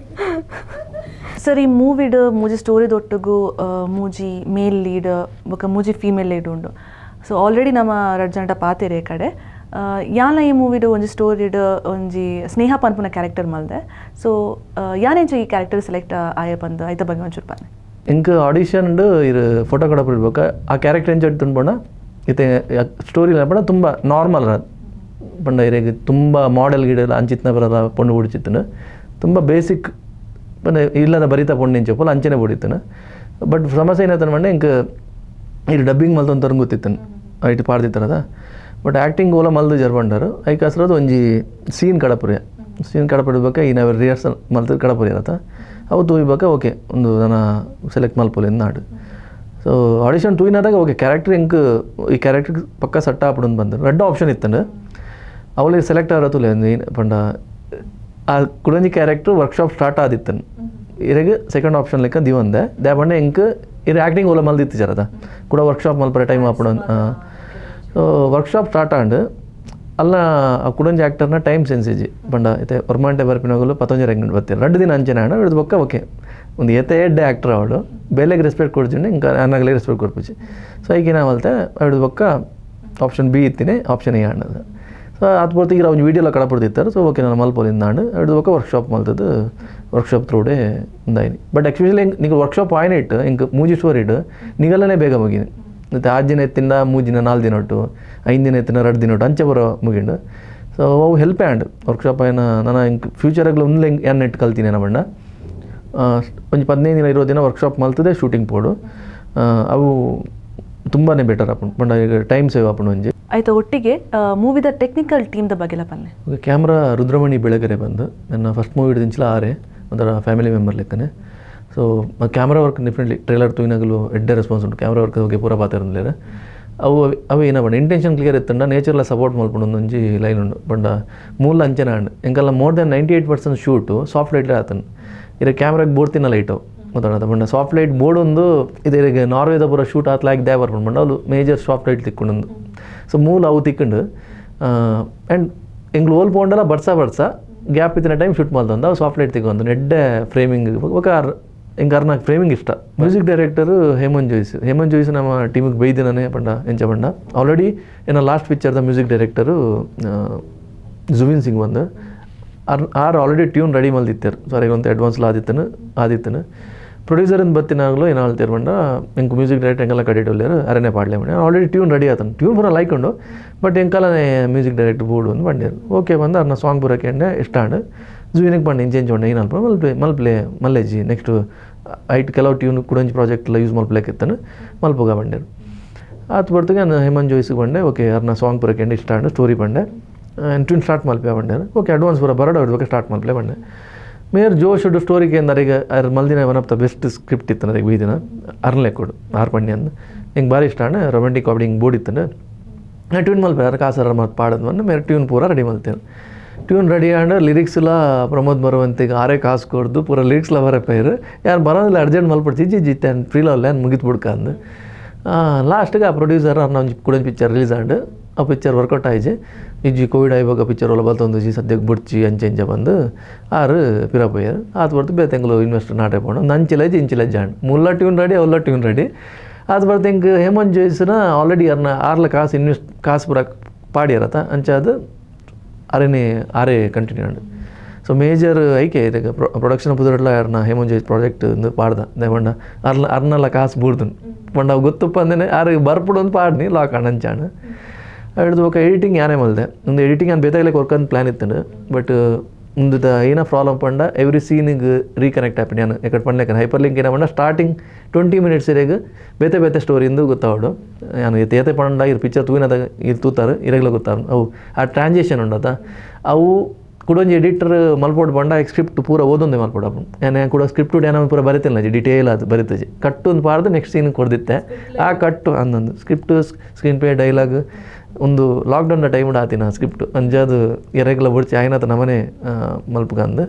ಸರ್, ಈ ಮೂವಿಡ್ ಮೂಜಿ ಸ್ಟೋರಿ ದೊಟ್ಟುಗು ಮೂಜಿ ಮೇಲ್ ಲೀಡ್ ಬೊಕ ಮೂಜಿ ಫೀಮೇಲ್ ಲೀಡ್ ಉಂಡು. ಸೊ ಆಲ್ರೆಡಿ ನಮ್ಮ ರಡ್ ಜನಟ ಪಾತೆರೆ ಕಡೆ ಯಾನ ಈ ಮೂವಿಡ್ ಒಂಜಿ ಸ್ಟೋರಿಡ್ ಒಂಜಿ ಸ್ನೇಹ ಪನ್ಪುನ ಕ್ಯಾರೆಕ್ಟರ್ ಮಲ್ದೆ. ಸೊ ಯಾನೆಂಚ ಈ ಕ್ಯಾರೆಕ್ಟರ್ ಸೆಲೆಕ್ಟ್ ಆಯ ಬಂದು ಐತ ಬಗ್ಗೆ ಒಂಚೂರು ಪಾನೆ. ಇಂಕ್ ಆಡಿಷನ್ ಇರು ಫೋಟೋ ಕಡಪಿಡ್ಬೇಕು ಆ ಕ್ಯಾರೆಕ್ಟರ್ ಎಂಚ ತುಂಬೋಣ ಇತ್ತೆ ಸ್ಟೋರಿ ಪಂಡ ತುಂಬ ನಾರ್ಮಲ್ ಪಂಡ ಇರೆಗ್ ತುಂಬ ಮಾಡೆಲ್ ಗಿಡಲ್ಲ ಅಂಚಿತ್ನ ಬರಲ್ಲ ಪೊಂಡು ಬಿಡ್ಚಿತ್ತನು ತುಂಬ ಬೇಸಿಕ್ ಪಂಡ ಇಲ್ಲದ ಬರಿತಾ ಪೊಂಡು ನಿಂಚಪ್ಪಲ್ಲ ಅಂಚನೆ ಬಡಿತಾನೆ. ಬಟ್ ಸಮಸ್ಯೆ ಏನಾಯ್ತು ಮಂಡೆ ಇಂಕ ಇದು ಡಬ್ಬಿಂಗ್ ಮಲ್ತೊಂದು ಗೊತ್ತಿತ್ತನು ಐಟ್ ಪಾಡ್ದಿತ್ತಾರದ. ಬಟ್ ಆ್ಯಕ್ಟಿಂಗ್ ಓಲ ಮಲ್ದು ಜರ್ಬಂಡರು ಐಕ್ ಹಸ್ರದು ಒಂಜಿ ಸೀನ್ ಕಡಪುರಿಯ ಸೀನ್ ಕಡಪಡಿಬೇಕ ಈ ನಾವು ರಿಹರ್ಸಲ್ ಮಲ್ತು ಕಡಪುರಿ ಇರತ್ತ ಅವು ತೂಯ್ಬೇಕ ಓಕೆ ಒಂದು ನನ್ನ ಸೆಲೆಕ್ಟ್ ಮಲ್ಪೊಲಿ ನಾಡು. ಸೊ ಆಡಿಷನ್ ತೂಯಿನಾದಾಗ ಓಕೆ ಕ್ಯಾರೆಕ್ಟರ್ ಇಂಕ್ ಈ ಕ್ಯಾರೆಕ್ಟರ್ ಪಕ್ಕ ಸಟ್ಟ ಆಪುಡು ಬಂದರು ರಡ್ಡ ಆಪ್ಷನ್ ಇತ್ತಂಡು ಅವಳಿಗೆ ಸೆಲೆಕ್ಟ್ ಆಗತ್ತುಲೆ ಪಂಡ ಆ ಕುಡಂಜಿ character workshop start ಆದಿತ್ತನು ಇರೆಗ್ second option ಲೆಕ್ಕ ದಿವಂದೆ ದ್ಯಾ ಪಂಡ ಇಂಕ್ ಇರೆ ಆ್ಯಕ್ಟಿಂಗ್ ಓಲ ಮಲ್ದಿತ್ತು ಜರದ ಕೂಡ ವರ್ಕ್ಶಾಪ್ ಮಲ್ಪರೆ time ಆಪುಡು. So workshop start and ಅಲ್ಲ ಆ ಕುಡಂಜಿ ಆ್ಯಕ್ಟರ್ನ ಟೈಮ್ ಸೆನ್ಸ್ ಇಜ್ಜಿ ಪಂಡ ಇತ್ತೆ ಒರ್ಮಾಂಟೆ ಬರ್ಪಿನೋಗಲು ಪತೊಂಜಿ ರಂಗ್ ಬರ್ತೀರ ರಡ್ಡು ದಿನ ಅಂಚನೆ ಆಂಡ ಹಿಡ್ದು ಬೊಕ್ಕ ಓಕೆ ಒಂದು ಏತೆ ಎಡ್ಡೆ ಆ್ಯಕ್ಟರ್ ಅವಳು ಬೇಲೆಗೆ ರೆಸ್ಪೆಕ್ಟ್ ಕೊಡ್ತೀನಿ ಇಂಕ ಅನ್ನಾಗಲೇ ರೆಸ್ಪೆಕ್ಟ್ ಕೊಡ್ಪುಜಿ. ಸೊ ಈಗ ಏನಾವಲ್ತೆ ಹಿಡ್ದು ಬೊಕ್ಕ ಆಪ್ಷನ್ ಬಿ ಇತ್ತೀನಿ ಆಪ್ಷನ್ ಎ ಆಂಡದ. ಸೊ ಅದು ಪೂರ್ತಿ ಅವ್ನು ವೀಡಿಯೋಲ ಕಡಪಡ್ತಿತ್ತಾರೆ. ಸೊ ಓಕೆ ನಾನು ಮಲ್ಪೊಲಿಂದ ಆಂಡ್ ಹಿಡ್ದು ಬೊಕ್ಕ ವರ್ಕ್ಶಾಪ್ ಮಲ್ತದ್ದು ವರ್ಕ್ಶಾಪ್ ತ್ರೂಡೆ ಉಂದಾಯಿನಿ. ಬಟ್ ಆ್ಯಕ್ಚುಲಿ ನಿಂಗೆ ವರ್ಕ್ಶಾಪ್ ಆಯ್ನ ಇಟ್ಟು ಇಂಕ್ ಮೂಜಿ ಸ್ಟೋರಿ ಇಟ್ಟು ನಿಗಲ್ಲನೇ ಬೇಗ ಮುಗಿನಿ. ಮತ್ತು ಆರು ದಿನ ಎತ್ತಿಂದ 3 ದಿನ 4 ದಿನ ಒಟ್ಟು 5 ದಿನ ಎತ್ತಿನ 2 ದಿನ ಒಟ್ಟು ಅಂಚೆ ಬರೋ ಮುಗಿಂಡು. ಸೊ ಅವು help and workshop ಆಯ್ನ ನಾನು ಇಂಕ್ ಫ್ಯೂಚರಾಗಲೂ ಒಂದು ಏನ್ ನೆಟ್ ಕಲ್ತೀನಿ ಬಣ್ಣ ಒಂಜಿ 15 ದಿನ 20 ದಿನ ವರ್ಕ್ಶಾಪ್ ಮಲ್ತದೆ ಶೂಟಿಂಗ್ ಪೋಡು ಅವು ತುಂಬಾ ಬೆಟರ್ ಆಪುಂಡು ಪಂಡ ಈಗ ಟೈಮ್ ಸೇವ್ ಆಪುಂಡು ಒಂಜಿ. ಆಯ್ತು, ಒಟ್ಟಿಗೆ ಮೂವಿದ ಟೆಕ್ನಿಕಲ್ ಟೀಮ್ದ ಬಗ್ಗೆ ಪನ್ನೆ. ಓಕೆ, ಕ್ಯಾಮ್ರಾ ರುದ್ರಮಣಿ ಬೆಳಗೆರೆ ಬಂದು ನನ್ನ ಫಸ್ಟ್ ಮೂವಿ ಹಿಡಿದಿಂಚಲ ಆರೆ ಒಂಥರ ಫ್ಯಾಮಿಲಿ ಮೆಂಬರ್ ಲೆಕ್ಕನೆ. So camera work definitely trailer ತೂಯಿನಾಗಲೂ ಎಡ್ಡೆ ರೆಸ್ಪಾನ್ಸ್ ಉಂಟು. ಕ್ಯಾಮ್ರಾ ವರ್ಕ್ ಬಗ್ಗೆ ಪೂರ ಪಾತಿರಂದಿಲ್ಲ ಅವು ಅವು ಏನ ಪಂಡ ಇಂಟೆನ್ಷನ್ ಕ್ಲಿಯರ್ ಇತ್ತಂಡ ನೇಚರ್ಲ ಸಪೋರ್ಟ್ ಮಲ್ಪುಂಡು ಒಂಜಿ ಲೈನ್ ಉಂಡು ಪಂಡ ಮೂಲ ಅಂಚನೆ ಆಂಡ್ ಎಂಕಲ್ಲ more than 98% shoot soft ಲೈಟ್ಲೇ ಆತನು. ಇರ ಕ್ಯಾಮ್ರಾಗೆ ಬೋರ್ತಿನ ಲೈಟು ಗೊತ್ತಾಡ ಪಂಡ soft light board ಒಂದು ಇದು ಈಗ ನಾರ್ವೇದ ಪೂರ ಶೂಟ್ ಆತ್ಲಾಗಿ ದ್ಯಾ ಬರ್ಪುಂಡು ಪಂಡ ಅವು major soft light ತಿಕ್ಕೊಂಡು. ಸೊ ಮೂಲ ಅವು ತಿಕ್ಕೊಂಡು ಆ್ಯಂಡ್ ಎಂಗ್ಳು ಓಲ್ ಪೋಂಡಲ್ಲ ಬರ್ಸಾ ಬರ್ಸಾ ಗ್ಯಾಪ್ ಇತ್ತಿನ ಟೈಮ್ ಶೂಟ್ ಮಲ್ತೊಂದು ಅವು ಸಾಫ್ಟ್ ಲೈಟ್ ತಿಕ್ಕೊಂಡು ಎಡ್ಡೆ ಫ್ರೇಮಿಂಗ್ ఒక ಇಂಕ ಅರ್ನಾಕ್ ಫ್ರೇಮಿಂಗ್ ಇಷ್ಟ. Music director Hemanth Joyce. ಹೇಮಂತ್ ಜೋಯ್ಸ್ ನಮ್ಮ ಟೀಮಿಗೆ ಬೈದಿನಾನೆ ಪಂಡ ಎಂಚ ಪಂಡ ಆಲ್ರೆಡಿ ಏನ ಲಾಸ್ಟ್ ಪಿಕ್ಚರ್ದ ಮ್ಯೂಸಿಕ್ ಡೈರೆಕ್ಟರು ಜುವಿನ್ ಸಿಂಗ್ ಬಂದು are already tune ready ಮಲ್ದಿತ್ತಾರೆ. ಸಾರಿ ಒಂದು ಅಡ್ವಾನ್ಸ್ಲ ಆದಿತ್ತನು ಪ್ರೊಡ್ಯೂಸರ್ ಬತ್ತಿನಾಗಲೂ ಏನು ಹೇಳ್ತೀರ ಪಂಡ ಇಂಕ ಮ್ಯೂಸಿಕ್ ಡೈರೆಕ್ಟರ್ ಎಂಗೆಲ್ಲ ಕಡಿಟೊಲ್ಲೇರು ಅರೆನೇ ಪಾಡಲೆ ಬಂಡೆ already tune ready ಆತನು ಟ್ಯೂನ್ ಪೂರ ಲೈಕ್ ಉಂಡು ಬಟ್ ಎಂಕಾಲನೇ music director board ಒಂದು ಬಂಡೇರು ಓಕೆ ಬಂದು ಅವ್ರನ್ನ ಸಾಂಗ್ ಪೂರ ಕೇಂಡೆ ಇಷ್ಟ ಆಂಡ್ ಜುವಿನಿಗೆ ಬಂಡೆ ಇಂಚೆಂಚ್ ಉಂಡೆ ಏನಲ್ಪ ಮಲ್ಪ್ಲೆ ಮಲ್ಪಲೆ ಮಲ್ಲೇಜಿ ನೆಕ್ಸ್ಟ್ ಐಟ್ ಕೆಲವು ಟ್ಯೂನ್ ಕುಡಂಜಿ ಪ್ರಾಜೆಕ್ಟ್ಲ ಯೂಸ್ ಮಲ್ಪಲೇಕಿತ್ತಾನೆ ಮಲ್ಪುಗ ಬಂಡೇರು ಆತು ಬರ್ತಗೆ ನಾನು ಹೇಮಂತ್ ಜೋಯ್ಸ್ಗೆ ಬಂಡೆ ಓಕೆ ಅರ್ನ ಸಾಂಗ್ ಪೂರ ಇಷ್ಟ ಆಂಡ್ ಸ್ಟೋರಿ ಬಂಡೆ ಟ್ಯೂನ್ ಸ್ಟಾರ್ಟ್ ಮಲ್ಪೆ ಬಂಡೆ ಓಕೆ ಅಡ್ವಾನ್ಸ್ ಪೂರ ಬರೋಡ ಅವ್ರ ಸ್ಟಾರ್ಟ್ ಮಲ್ಪಲೆ ಬಂಡೆ ಮೇರ್ ಜೋಶ್ ಸ್ಟೋರಿಗೆ ಅಂದರೀಗ ಅರ್ ಮಲ್ದಿನ one of the best script ಇತ್ತು ನನಗೆ ಬೀದಿನ ಅರ್ನ್ಲೆ ಕೊಡು ಆರು ಪಂಡಿ ಅಂದ ಹಿಂಗೆ ಭಾರಿ ಇಷ್ಟ ಅಣ್ಣ ರೊಮ್ಯಾಂಟಿಕ್ ಕಾಮಿಡಿ ಹಿಂಗೆ ಬೋರ್ಡ್ ಇತ್ತು ನಾ ಟ್ಯೂನ್ ಮಲ್ಪೆ ಅರ್ ಕಾಸರ ಮತ್ತು ಪಾಡೋದು ಬಂದು ಮೇರೆ ಟ್ಯೂನ್ ಪೂರ ರೆಡಿ ಮಲ್ತೇನೆ tune ready and ಲಿರಿಕ್ಸ್ಲ ಪ್ರಮೋದ್ ಬರುವಂತಿಗೆ ಆರೇ ಕಾಸು ಕೊಡ್ದು ಪೂರ ಲಿರಿಕ್ಸ್ಲ ಬರಪೈರು ಯಾರು ಬರೋದಿಲ್ಲ ಅರ್ಜೆಂಟ್ ಮಲ್ಪಡ್ತಿ G G and free love ಏನು ಮುಗಿತು ಬಿಡ್ಕ ಅಂದು ಲಾಸ್ಟ್ಗೆ ಆ ಪ್ರೊಡ್ಯೂಸರ್ ಅವ್ರನ್ನ ಒಂದು ಕುಡೊಂದು picture release and ಆ ಪಿಕ್ಚರ್ ವರ್ಕೌಟ್ ಆಯ್ಜೆ ಇಜ್ಜಿ ಕೋವಿಡ್ ಆಯ್ವಾಗ ಪಿಕ್ಚರ್ ಒಳ ಬಲ್ತೊಂದು ಜಿ ಸದ್ಯಕ್ಕೆ ಬುಡ್ಚಿ ಅಂಚೆ ಇಂಚ ಬಂದು ಆರು ಪಿರಪಯ್ಯರು ಆತು ಬರ್ತು ಬೇ ತಿಂಗಳು ಇನ್ವೆಸ್ಟ್ ನಾಟೆ ಪೋಣ ನಂಚಿಲಜ್ಜಿ ಇಂಚಿಲಜ್ಜ ಆಂಡ್ ಮುಲ್ಲ ಟ್ಯೂನ್ ರೆಡಿ ಅವಲ್ಲ ಟ್ಯೂನ್ ರೆಡಿ ಆತು ಬರ್ತು ಹಿಂಗೆ ಹೇಮಂತ್ ಜೋಯ್ಸ್ನ ಆಲ್ರೆಡಿ ಅರ್ನ ಆರ್ಲ ಕಾಸು ಇನ್ವೆಸ್ಟ್ ಕಾಸು ಪೂರ ಪಾಡಿಯರತ್ತ ಅಂಚೆ ಅದು ಅರೇನೆ ಆರೇ continue and so major ಐಕೆ ಇದಕ್ಕೆ ಪ್ರೊಡಕ್ಷನ್ ಪುದರಡ್ಲ ಅರ್ನ ಹೇಮಂತ್ ಜೋಯ್ಸ್ ಪ್ರಾಜೆಕ್ಟ್ ಒಂದು ಪಾಡ್ದ ದೇವಣ್ಣ ಅರ್ನ ಅರ್ನಲ್ಲ ಕಾಸು ಬೂಡ್ದನು ಪಂಡ ಅವು ಗೊತ್ತಪ್ಪ ಅಂದೇನೆ ಆರು ಬರ್ಪುಡು ಒಂದು ಪಾಡ್ನಿ ಲಾಕ್ ಆಂಡ್ ಅಂಚಾಣ ಹಿಡ್ದು ఒక ಎಡಿಟಿಂಗ್ ಯಾನೇ ಮಲ್ದೆ ಒಂದು ಎಡಿಟಿಂಗ್ ನಾನು ಬೇಕಾಗಲಿಕ್ಕೆ ವರ್ಕ್ ಅಂತ ಪ್ಲ್ಯಾನ್ ಇತ್ತು ಬಟ್ ಮುಂದೆ ಏನ ಪ್ರಾಬ್ಲಮ್ ಪಂಡ ಎವ್ರಿ ಸೀನಿಗೆ ರೀಕನೆಕ್ಟ್ ಆಪಿನಿ ನಾನು ಎಕಡೆ ಪಂಡ್ಲೇಕ ಹೈಪರ್ ಲಿಂಕ್ ಏನ ಪಂಡ ಸ್ಟಾರ್ಟಿಂಗ್ 20 ಮಿನಿಟ್ಸ್ ಇರೆಗ್ ಬೇತೆ ಬೇತೆ ಸ್ಟೋರಿಯಿಂದ ಗೊತ್ತಾವಡು ನಾನು ಏತೆ ಪಂಡ ಇರು ಪಿಕ್ಚರ್ ತೂವಿನದ ಇರು ತೂತಾರೆ ಇರಗ್ಲ ಗೊತ್ತಾರು ಅವು ಆ ಟ್ರಾನ್ಸಿಷನ್ ಉಂಡತ ಅವು ಕುಡೊಂಜಿ ಎಡಿಟರ್ ಮಲ್ಪೋಡು ಪಂಡ ಸ್ಕ್ರಿಪ್ಟ್ ಪೂರ ಓದೊಂದೇ ಮಲ್ಪೋಡು ಅಪ್ಪು ನಾನು ಕೂಡ ಸ್ಕ್ರಿಪ್ಟ್ ಏನೋ ಪೂರ ಬರಿತಿಲ್ಲ ಡಿಟೇಲ್ ಅದು ಬರಿತಜಿ ಕಟ್ಟು ಒಂದು ಪಾಡ್ದು ನೆಕ್ಸ್ಟ್ ಸೀನ್ ಕೊಡ್ದಿತ್ತೆ ಆ ಕಟ್ಟು ಅಂದೊಂದು script screen play dialogue ಒಂದು ಲಾಕ್ಡೌನ್ ಟೈಮ್ ಆತಿನ ಸ್ಕ್ರಿಪ್ಟ್ ಅಂಜಾದು ಎರೆಗ್ಲ ಬುಡ್ಚಿ ಆಯ್ನತ ನಮನೆ ಮಲ್ಪುಗಂದು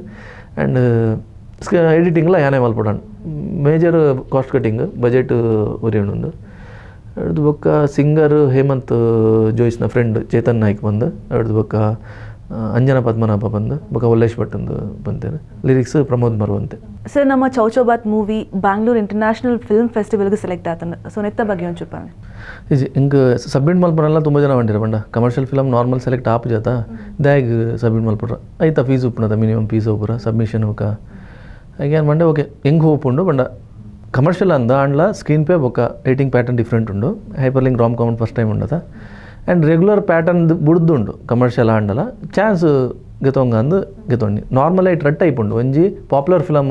ಆ್ಯಂಡ್ ಎಡಿಟಿಂಗ್ಲ ಯಾನೇ ಮಲ್ಪಡಣ major cost cutting budget ಉರಿಯುಂಡು ಅಡ್ದು ಬೊಕ್ಕ ಸಿಂಗರ್ ಹೇಮಂತ್ ಜೋಯ್ಸ್ನ ಫ್ರೆಂಡ್ ಚೇತನ್ ನಾಯ್ಕ್ ಬಂದು ಅಡ್ದು ಬೊಕ್ಕ ಅಂಜನಾ ಪದ್ಮನಾಭ ಬಂದು ಬೊಕ್ಕ ವಲ್ಲೇಶ್ ಭಟ್ ಒಂದು ಬಂತೇನೆ ಲಿರಿಕ್ಸ್ ಪ್ರಮೋದ್ ಮರುವಂತೆ. ಸರ್ ನಮ್ಮ Chow Chow Baat movie Bangalore international film ಫೆಸ್ಟಿವಲ್ಗೆ select ಆತನ ಸೊ ನೆತ್ತ ಬಗ್ಗೆ ಒಂದು ಚೂಪಾನೆ ಹಿಂಗೆ ಸಬ್ಮಿಟ್ ಮಲ್ಪನಲ್ಲ ತುಂಬ ಜನ ಬಂದಿರ ಬಂಡ commercial film normal select ಆಪ್ ಜಾತ ದ್ಯಾಗ್ ಸಬ್ಮಿಟ್ ಮಲ್ಪಡ್ರ ಐತಾ ಫೀಸ್ ಉಪ್ಪುನದ ಮಿನಿಮಮ್ ಫೀಸ್ ಒಬ್ಬರ ಸಬ್ಮಿಷನ್ ಹೋಗ ಹಾಗೆ ಬಂಡೆ ಓಕೆ ಹೆಂಗೆ ಹೋಪುಂಡು ಬಂಡ ಕಮರ್ಷಿಯಲ್ ಅಂದ ಆಂಡ್ಲ ಸ್ಕ್ರೀನ್ ಪೇ ಬೊಕ್ಕ rating pattern different ಉಂಡು hyper link rom com first time ಉಂಡದ and regular pattern ಬುಡ್ದುಂಡು commercial ಆಂಡಲ chance ಗೆತೊಂಗ ಅಂದು ಗೆತೊಂಡಿ ನಾರ್ಮಲ್ ಐಟ್ ರಡ್ ಟೈಪ್ ಉಂಡು ಒಂಜಿ popular film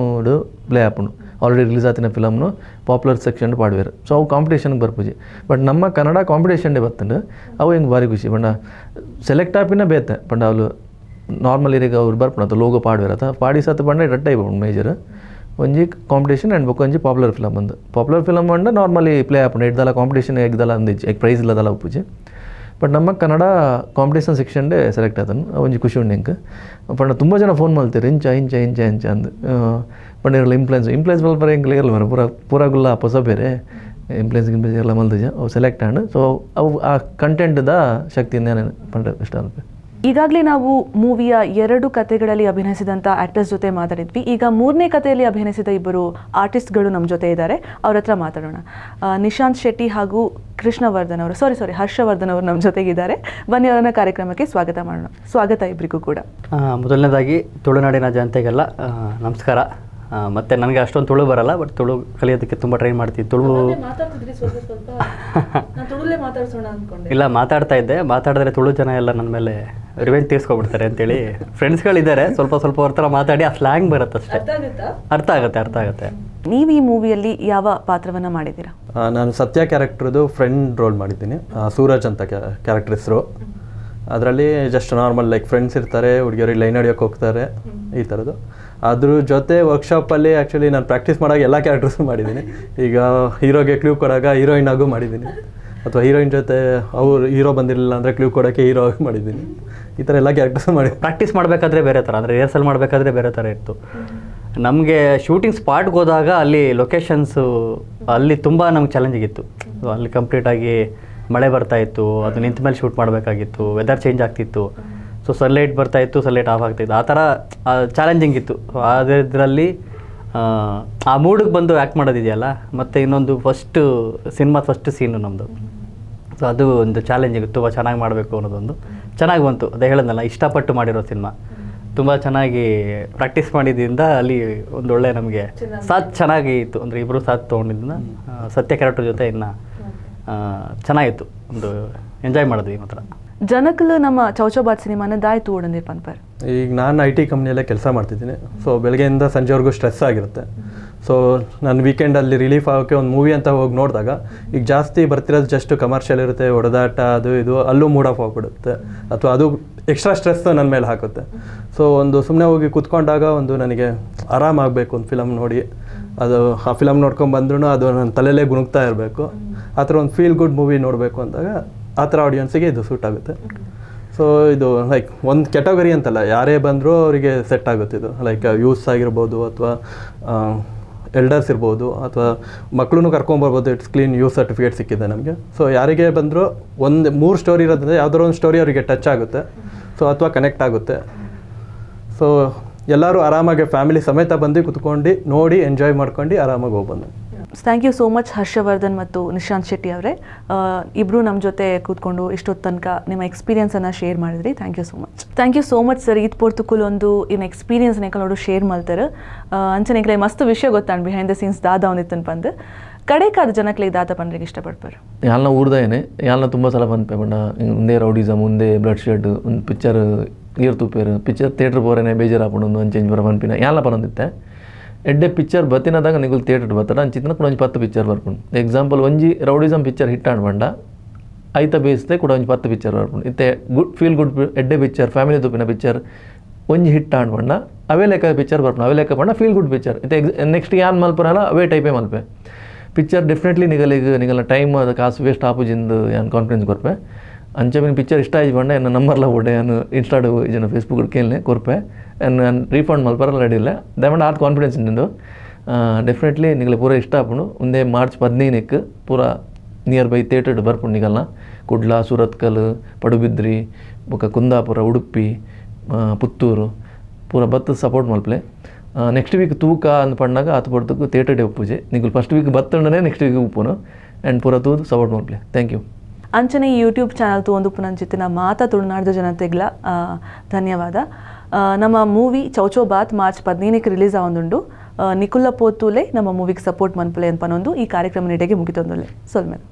play ಆಪುಂಡು ಆಲ್ರೆಡಿ ರಿಲೀಸ್ ಆತಿನ ಫಿಲಮ್ನು ಪಾಪ್ಯುಲರ್ ಸೆಕ್ಷನ್ ಪಾಡ್ವೇರು ಸೊ ಅವು ಕಾಂಪಿಟೇಷನ್ಗೆ ಬರ್ಪುಜಿ ಬಟ್ ನಮ್ಮ ಕನ್ನಡ ಕಾಂಪಿಟೇಷನ್ ಡೇ ಬತ್ತಂಡು ಅವು ಹೆಂಗೆ ಭಾರಿ ಖುಷಿ ಪಂಡ ಸೆಲೆಕ್ಟ್ ಆಪಿನ ಬೇತೆ ಪಂಡ ಅವಳು ನಾರ್ಮಲ್ ಏರಿಯಾಗ ಅವ್ರು ಬರ್ಪುಣ ಅಥವಾ ಲೋಗೋ ಪಾಡ್ವೇರತ ಪಾಡಿ ಸತ್ತು ಪಂಡ ರಡ್ ಟೈಪ್ ಉಂಡು ಮೇಜರ್ ಒಂಜಿ ಕಾಂಪಿಟೇಷನ್ ಆ್ಯಂಡ್ ಬೊಕ್ಕ ಒಂಜಿ ಪಾಪ್ಯುಲರ್ ಫಿಲಮ್ ಅಂದು ಪಾಪ್ಯುಲರ್ ಫಿಲಮ್ ಅಂಡ ನಾರ್ಮಲಿ ಪ್ಲೇ ಆಪುಂಡು ಎಡ್ದಲ ಕಾಂಪಿಟೇಷನ್ ಎಗ್ದಲ ಅಂದಿಜ್ಜಿ ಎಗ್ ಪ್ರೈಸ್ ಇಲ್ಲದಲ್ಲ ಉಪ್ಪುಜಿ ಬಟ್ ನಮ್ಮ Kannada competition section day select ಆತನು ಒಂಜಿ ಖುಷಿ ಉಂಡು ಎಂಕ್ ಪಂಡ ತುಂಬ ಜನ ಫೋನ್ ಮಾಡ್ತಾರೆ ಇಂಚ ಇಂಚ ಇಂಚ ಇಂಚ ಅಂದು ಪಂಡ ಇರಲ್ಲ ಇಂಪ್ಲುಯೆನ್ಸ್ ಇಂಪ್ಲುಯೆನ್ಸ್ ಮಲ್ಪರೆ ಎಂಕ್ ಇರಲ್ಲ ಮರ ಪೂರ ಪೂರಾಗುಲ್ಲ ಹೊಸ ಬೇರೆ ಇಂಪ್ಲುಯೆನ್ಸ್ ಗಿಂಪ್ಲುಯೆನ್ಸ್ ಎಲ್ಲ ಮಲ್ದಿಜ ಅವು ಸೆಲೆಕ್ಟ್ ಆಂಡ್ ಸೊ ಅವು ಆ ಕಂಟೆಂಟ್ದ ಶಕ್ತಿಯಿಂದ ನಾನು ಪಂಡ ಇಷ್ಟ ಅನ್ಪೆ. ಈಗಾಗಲೇ ನಾವು ಮೂವಿಯ 2 ಕಥೆಗಳಲ್ಲಿ ಅಭಿನಯಿಸಿದಂಥ ಆ್ಯಕ್ಟರ್ಸ್ ಜೊತೆ ಮಾತಾಡಿದ್ವಿ. ಈಗ 3ನೇ ಕಥೆಯಲ್ಲಿ ಅಭಿನಯಿಸಿದ ಇಬ್ಬರು ಆರ್ಟಿಸ್ಟ್ಗಳು ನಮ್ಮ ಜೊತೆ ಇದ್ದಾರೆ, ಅವ್ರ ಹತ್ರ ಮಾತಾಡೋಣ. ನಿಶಾಂತ್ ಶೆಟ್ಟಿ ಹಾಗೂ ಕೃಷ್ಣವರ್ಧನ್ ಅವರು ಸಾರಿ ಹರ್ಷವರ್ಧನ್ ಅವರು ನಮ್ಮ ಜೊತೆಗಿದ್ದಾರೆ. ಬನ್ನಿ ಅವರನ್ನ ಕಾರ್ಯಕ್ರಮಕ್ಕೆ ಸ್ವಾಗತ ಮಾಡೋಣ. ಸ್ವಾಗತ ಇಬ್ಬರಿಗೂ ಕೂಡ. ಮೊದಲನೇದಾಗಿ ತುಳುನಾಡಿನ ಜನತೆಗೆಲ್ಲ ನಮಸ್ಕಾರ. ಮತ್ತು ನನಗೆ ಅಷ್ಟೊಂದು ತುಳು ಬರಲ್ಲ, ಬಟ್ ತುಳು ಕಲಿಯೋದಕ್ಕೆ ತುಂಬ ಟ್ರೈ ಮಾಡ್ತೀವಿ. ತುಳು ಇಲ್ಲ ಮಾತಾಡ್ತಾ ಇದ್ದೆ, ಮಾತಾಡಿದ್ರೆ ತುಳು ಜನ ಎಲ್ಲ ನನ್ನ ಮೇಲೆ ರಿವೆಂಜ್ ತೀರ್ಸ್ಕೊಬಿಡ್ತಾರೆ ಅಂತೇಳಿ ಫ್ರೆಂಡ್ಸ್ಗಳಿದ್ದಾರೆ, ಸ್ವಲ್ಪ ಸ್ವಲ್ಪ ಅವ್ರ ಥರ ಮಾತಾಡಿ ಆ ಸ್ಲ್ಯಾಂಗ್ ಬರುತ್ತೆ ಅಷ್ಟೇ. ಅರ್ಥ ಆಗುತ್ತೆ, ಅರ್ಥ ಆಗುತ್ತೆ. ನೀವು ಈ ಮೂವಿಯಲ್ಲಿ ಯಾವ ಪಾತ್ರವನ್ನು ಮಾಡಿದ್ದೀರಾ? ನಾನು ಸತ್ಯ ಕ್ಯಾರೆಕ್ಟರ್ದು ಫ್ರೆಂಡ್ ರೋಲ್ ಮಾಡಿದ್ದೀನಿ. ಸೂರಜ್ ಅಂತ ಕ್ಯಾರೆಕ್ಟರ್ ಹೆಸರು. ಅದರಲ್ಲಿ just normal like friends ಇರ್ತಾರೆ, ಹುಡುಗಿಯರಿಗೆ ಲೈನ್ ಹೊಡಿಯೋಕೆ ಹೋಗ್ತಾರೆ, ಈ ಥರದ್ದು. ಅದ್ರ ಜೊತೆ ವರ್ಕ್ಶಾಪಲ್ಲಿ ಆ್ಯಕ್ಚುಲಿ ನಾನು ಪ್ರಾಕ್ಟೀಸ್ ಮಾಡೋಕೆ ಎಲ್ಲ ಕ್ಯಾರೆಕ್ಟರ್ಸು ಮಾಡಿದ್ದೀನಿ. ಈಗ ಹೀರೋಗೆ ಕ್ಲೂ ಕೊಡೋಕೆ ಹೀರೋಯಿನ್ ಆಗು ಮಾಡಿದ್ದೀನಿ, ಅಥವಾ ಹೀರೋಯಿನ್ ಜೊತೆ ಅವ್ರು ಹೀರೋ ಬಂದಿರಲಿಲ್ಲ ಅಂದರೆ ಕ್ಲೂ ಕೊಡೋಕ್ಕೆ ಹೀರೋ ಆಗಿ ಮಾಡಿದ್ದೀನಿ. ಈ ಥರ ಎಲ್ಲ ಕ್ಯಾರೆಕ್ಟರ್ಸು ಮಾಡಿ ಪ್ರಾಕ್ಟೀಸ್ ಮಾಡಬೇಕಾದ್ರೆ ಬೇರೆ ಥರ, ಅಂದರೆ ರಿಹರ್ಸಲ್ ಮಾಡಬೇಕಾದ್ರೆ ಬೇರೆ ಥರ ಇತ್ತು. ನಮಗೆ ಶೂಟಿಂಗ್ ಸ್ಪಾಟ್ಗೆ ಹೋದಾಗ ಅಲ್ಲಿ ಲೊಕೇಶನ್ಸು ಅಲ್ಲಿ ತುಂಬ ನಮ್ಗೆ ಚಾಲೆಂಜಿಗಿತ್ತು. ಅಲ್ಲಿ ಕಂಪ್ಲೀಟಾಗಿ ಮಳೆ ಬರ್ತಾಯಿತ್ತು, ಅದು ನಿಂತ ಮೇಲೆ ಶೂಟ್ ಮಾಡಬೇಕಾಗಿತ್ತು, ವೆದರ್ ಚೇಂಜ್ ಆಗ್ತಿತ್ತು, ಸೊ ಸನ್ಲೈಟ್ ಬರ್ತಾಯಿತ್ತು, ಸನ್ಲೈಟ್ ಆಫ್ ಆಗ್ತಾಯಿತ್ತು, ಆ ಥರ ಚಾಲೆಂಜಿಂಗ್ ಇತ್ತು. ಅದರಲ್ಲಿ ಆ ಮೂಡಿಗೆ ಬಂದು ಆ್ಯಕ್ಟ್ ಮಾಡೋದಿದೆಯಲ್ಲ. ಮತ್ತು ಇನ್ನೊಂದು first cinema first ಸೀನು ನಮ್ಮದು, ಸೊ ಅದು ಒಂದು ಚಾಲೆಂಜಿಂಗ್, ತುಂಬ ಚೆನ್ನಾಗಿ ಮಾಡಬೇಕು ಅನ್ನೋದೊಂದು ಚೆನ್ನಾಗಿ ಬಂತು. ಅದೇ ಹೇಳಿದ್ನಲ್ಲ, ಇಷ್ಟಪಟ್ಟು ಮಾಡಿರೋ ಸಿನಿಮಾ, ತುಂಬ ಚೆನ್ನಾಗಿ ಪ್ರಾಕ್ಟೀಸ್ ಮಾಡಿದ್ದರಿಂದ ಅಲ್ಲಿ ಒಂದೊಳ್ಳೆ ನಮಗೆ ಸಾಥ್ ಚೆನ್ನಾಗಿ ಇತ್ತು. ಅಂದರೆ ಇಬ್ಬರು ಸಾಥ್ ತೊಗೊಂಡಿದ್ದರಿಂದ ಸತ್ಯ ಕ್ಯಾರೆಕ್ಟರ್ ಜೊತೆ ಇನ್ನು ಚೆನ್ನಾಗಿತ್ತು, ಒಂದು ಎಂಜಾಯ್ ಮಾಡಿದ್ವಿ ಮಾತ್ರ. ಜನಕ್ಕೂ ನಮ್ಮ ಚೌಚೌಬಾತ್ ಸಿನಿಮಾನ ದಾಯ್ತು ಓಡಂದಿರ್ ಪನ್ಪರ್. ಈಗ ನಾನು I T ಕಂಪ್ನಿಯಲ್ಲೇ ಕೆಲಸ ಮಾಡ್ತಿದ್ದೀನಿ. ಸೊ ಬೆಳಗ್ಗೆಯಿಂದ ಸಂಜೆವರೆಗೂ ಸ್ಟ್ರೆಸ್ ಆಗಿರುತ್ತೆ. ಸೊ ನಾನು ವೀಕೆಂಡಲ್ಲಿ ರಿಲೀಫ್ ಆಗೋಕ್ಕೆ ಒಂದು ಮೂವಿ ಅಂತ ಹೋಗಿ ನೋಡಿದಾಗ ಈಗ ಜಾಸ್ತಿ ಬರ್ತಿರೋದು ಜಸ್ಟ್ ಕಮರ್ಷಿಯಲ್ ಇರುತ್ತೆ, ಹೊಡೆದಾಟ ಅದು ಇದು, ಅಲ್ಲೂ ಮೂಡ್ ಆಫ್ ಆಗಿಬಿಡುತ್ತೆ ಅಥವಾ ಅದು ಎಕ್ಸ್ಟ್ರಾ ಸ್ಟ್ರೆಸ್ ನನ್ನ ಮೇಲೆ ಹಾಕುತ್ತೆ. ಸೊ ಒಂದು ಸುಮ್ಮನೆ ಹೋಗಿ ಕೂತ್ಕೊಂಡಾಗ ಒಂದು ನನಗೆ ಆರಾಮಾಗಬೇಕು ಒಂದು ಫಿಲಮ್ ನೋಡಿ, ಅದು ಆ ಫಿಲಮ್ ನೋಡ್ಕೊಂಡು ಬಂದ್ರೂ ಅದು ನನ್ನ ತಲೆಯಲ್ಲೇ ಗುಣಗ್ತಾ ಇರಬೇಕು, ಆ ಥರ ಒಂದು ಫೀಲ್ ಗುಡ್ ಮೂವಿ ನೋಡಬೇಕು ಅಂದಾಗ ಆ ಥರ ಆಡಿಯನ್ಸಿಗೆ ಇದು ಸೂಟ್ ಆಗುತ್ತೆ. ಸೊ ಇದು ಲೈಕ್ ಒಂದು ಕೆಟಗರಿ ಅಂತಲ್ಲ, ಯಾರೇ ಬಂದರೂ ಅವರಿಗೆ ಸೆಟ್ ಆಗುತ್ತೆ ಇದು. ಲೈಕ್ ಯೂತ್ಸ್ ಆಗಿರ್ಬೋದು ಅಥವಾ ಎಲ್ಡರ್ಸ್ ಇರ್ಬೋದು ಅಥವಾ ಮಕ್ಕಳೂ ಕರ್ಕೊಂಬರ್ಬೋದು. It's clean you certificate ಸಿಕ್ಕಿದೆ ನಮಗೆ. ಸೊ ಯಾರಿಗೆ ಬಂದರೂ ಒಂದು 3 ಸ್ಟೋರಿ ಇರೋದ್ರಿಂದ ಯಾವುದಾದ್ರು ಒಂದು ಸ್ಟೋರಿ ಅವರಿಗೆ ಟಚ್ ಆಗುತ್ತೆ, ಸೊ ಅಥವಾ ಕನೆಕ್ಟ್ ಆಗುತ್ತೆ. ಸೊ ಎಲ್ಲರೂ ಆರಾಮಾಗಿ ಫ್ಯಾಮಿಲಿ ಸಮೇತ ಬಂದು ಕುತ್ಕೊಂಡು ನೋಡಿ ಎಂಜಾಯ್ ಮಾಡ್ಕೊಂಡು ಆರಾಮಾಗಿ ಹೋಗ್ಬಂದು. Thank you so much Harshavardhan ಮತ್ತು ನಿಶಾಂತ್ ಶೆಟ್ಟಿ ಅವರೇ, ಇಬ್ಬರು ನಮ್ಮ ಜೊತೆ ಕೂತ್ಕೊಂಡು ಇಷ್ಟೊತ್ತು ತನಕ ನಿಮ್ಮ ಎಕ್ಸ್ಪೀರಿಯನ್ಸನ್ನು ಶೇರ್ ಮಾಡಿದ್ರಿ. Thank you so much. Thank you so much sir. ಈತ್ ಪೊರ್ತುಕುಲ್ ಒಂದು ಇನ್ ಎಕ್ಸ್ಪೀರಿಯನ್ಸ್ ನೋಡು ಶೇರ್ ಮಾಡ್ತಾರೆ. ಅಂಚನೆ ಮಸ್ತ್ ವಿಷಯ ಗೊತ್ತಾಣ ಬಿಹೈಂಡ್ the scenes ದಾದ ಒಂದಿತ್ತನ್ ಬಂದು ಕಡೆಕಾದ ಜನಕ್ಲಿಗೆ ದಾದ ಪಂಡ್ರಿಗೆ ಇಷ್ಟಪಡ್ತಾರೆ. ಯಾಲ್ನ ಊರ್ದಾಯನೆ ಯಾಲ್ನ ತುಂಬ ಸಲ ಬಂದ್ಪೆ ಬಣ್ಣ ಒಂದೇ ರೌಡಿಸಮ್ ಒಂದೇ ಬ್ಲಡ್ ಶೆಡ್ ಒಂದು ಪಿಕ್ಚರ್ ನೀರು ತೂಪೇರು ಪಿಕ್ಚರ್ ಥಿಯೇಟ್ರ್ ಪೋರೇನೆ ಬೇಜಾರಾಪುಂಡು ಒಂದು ಚೇಂಜ್ ಬರ ಪನ್ಪಿನ ಯಾಲ್ನ ಪನೊಂದಿತ್ತೆ ಎಡ್ಡೆ ಪಿಕ್ಚರ್ ಬತ್ತಿನದಾಗ ನಿಗುಲ್ ಥಿಯೇಟ್ರ್ ಬತ್ತಡ ಅಂಚಿತ್ತಿನ ಕೂಡ ಒಂಜಿ 10 ಪಿಕ್ಚರ್ ಬರ್ಪುಂಡು. ಎಕ್ಸಾಂಪಲ್ ಒಂಜಿ ರೌಡಿಸಮ್ ಪಿಕ್ಚರ್ ಹಿಟ್ ಆಂಡ್ ಬಂಡ ಐತ ಬೇಸ್ತೆ ಕೂಡ ಒಂಜಿ 10 ಪಿಕ್ಚರ್ ಬರ್ಪುಂಡು. ಇತ್ತೆ ಗುಡ್ ಫೀಲ್ ಗುಡ್ ಎಡ್ಡೆ ಪಿಕ್ಚರ್ ಫ್ಯಾಮಿಲಿ ತೂಪಿನ ಪಿಕ್ಚರ್ ಒಂಜಿ ಹಿಟ್ ಆಂಡ್ ಬಂಡ ಅವೇ ಲೆಕ್ಕ ಪಿಕ್ಚರ್ ಬರ್ಪುಂಡು. ಅವೇ ಲೆಕ್ಕ ಪಂಡ ಫೀಲ್ ಗುಡ್ ಪಿಕ್ಚರ್ ಇತ್ತೆ ನೆಕ್ಸ್ಟ್ ಯಾನ್ ಮಲ್ಪುನಲ ಅವೇ ಟೈಪೇ ಮಲ್ಪೆ ಪಿಕ್ಚರ್ ಡೆಫಿನೆಟ್ಲಿ ನಿಗಲಿಗೆ ನಿಗಲ ಟೈಮ್ ಅದು ಕಾಸು ವೇಸ್ಟ್ ಆಪುಜಿಂದು ಯಾನ್ ಕಾನ್ಫಿಡೆನ್ಸ್ ಕೊರ್ಪೆ. ಅಂಚೆ ಮೀನು ಪಿಕ್ಚರ್ ಇಷ್ಟ ಆಯ್ತು ಬಂಡ ಎನ್ನ ನಂಬರ್ಲ ಓಡೆ ನಾನು ಇನ್ಸ್ಟಾಡು ಜನ ಫೇಸ್ಬುಕ್ ಕೇಳನೆ ಕೊರ್ಪೆ ನಾನು ರೀಫಂಡ್ ಮಲ್ಪರ ರೆಡಿ ಇಲ್ಲ ದಯಮಾಡಿ ಆತ್ ಕಾನ್ಫಿಡೆನ್ಸ್ ನಿಂದು ಡೆಫಿನೆಟ್ಲಿ ನಿಗಲೆ ಪೂರ ಇಷ್ಟ ಆಪುಂಡು. ಒಂದೇ ಮಾರ್ಚ್ 15ಕ್ಕೆ ಪೂರ ನಿಯರ್ ಬೈ ಥಿಯೇಟರ್ ಬರ್ಪುಂಡು ನಿಗಲ್ನ ಕುಡ್ಲ ಸೂರತ್ಕಲ್ ಪಡುಬಿದ್ರಿ ಬೊಕ್ಕ ಕುಂದಾಪುರ ಉಡುಪಿ ಪುತ್ತೂರು ಪೂರ ಬತ್ತು ಸಪೋರ್ಟ್ ಮಲ್ಪಲೆ. ನೆಕ್ಸ್ಟ್ ವೀಕ್ ತೂಕ ಅಂದ್ ಪಣ್ಣಾಗ ಆತು ಪಡ್ತಕ್ಕೂ ಥಿಯೇಟರ್ ಡೇ ಉಪ್ಪುಜೆ ನಿಗುಲ್ ಫಸ್ಟ್ ವೀಕ್ ಬತ್ತಂಡನೆ ನೆಕ್ಸ್ಟ್ ವೀಕ್ ಉಪ್ಪುನು ಆ್ಯಂಡ್ ಪೂರ ತೂದು ಸಪೋರ್ಟ್ ಮಲ್ಪಲೆ. Thank you. ಅಂಚನೆ ಯೂಟ್ಯೂಬ್ ಚಾನಲ್ ತೂ ಪುನಂಚಿತ್ತಿನ ಮಾತಾ ತುಳುನಾಡ್ದ ಜನತೆಗ್ಲ ಧನ್ಯವಾದ. ನಮ್ಮ ಮೂವಿ ಚೌಚೋ ಬಾತ್ ಮಾರ್ಚ್ 15ಕ್ಕೆ ರಿಲೀಸ್ ಆವೊಂದುಂಡು. ನಿಕುಲ್ಲ ಪೋತುಲೆ ನಮ್ಮ ಮೂವಿಗೆ ಸಪೋರ್ಟ್ ಮನ್ಪಲೆ ಅನ್ಪನೊಂದು ಈ ಕಾರ್ಯಕ್ರಮ ನೀಡೆಗೆ ಮುಗಿತೊಂದುಲ್ಲೆ ಸೊಲ್ಮೆಲ್.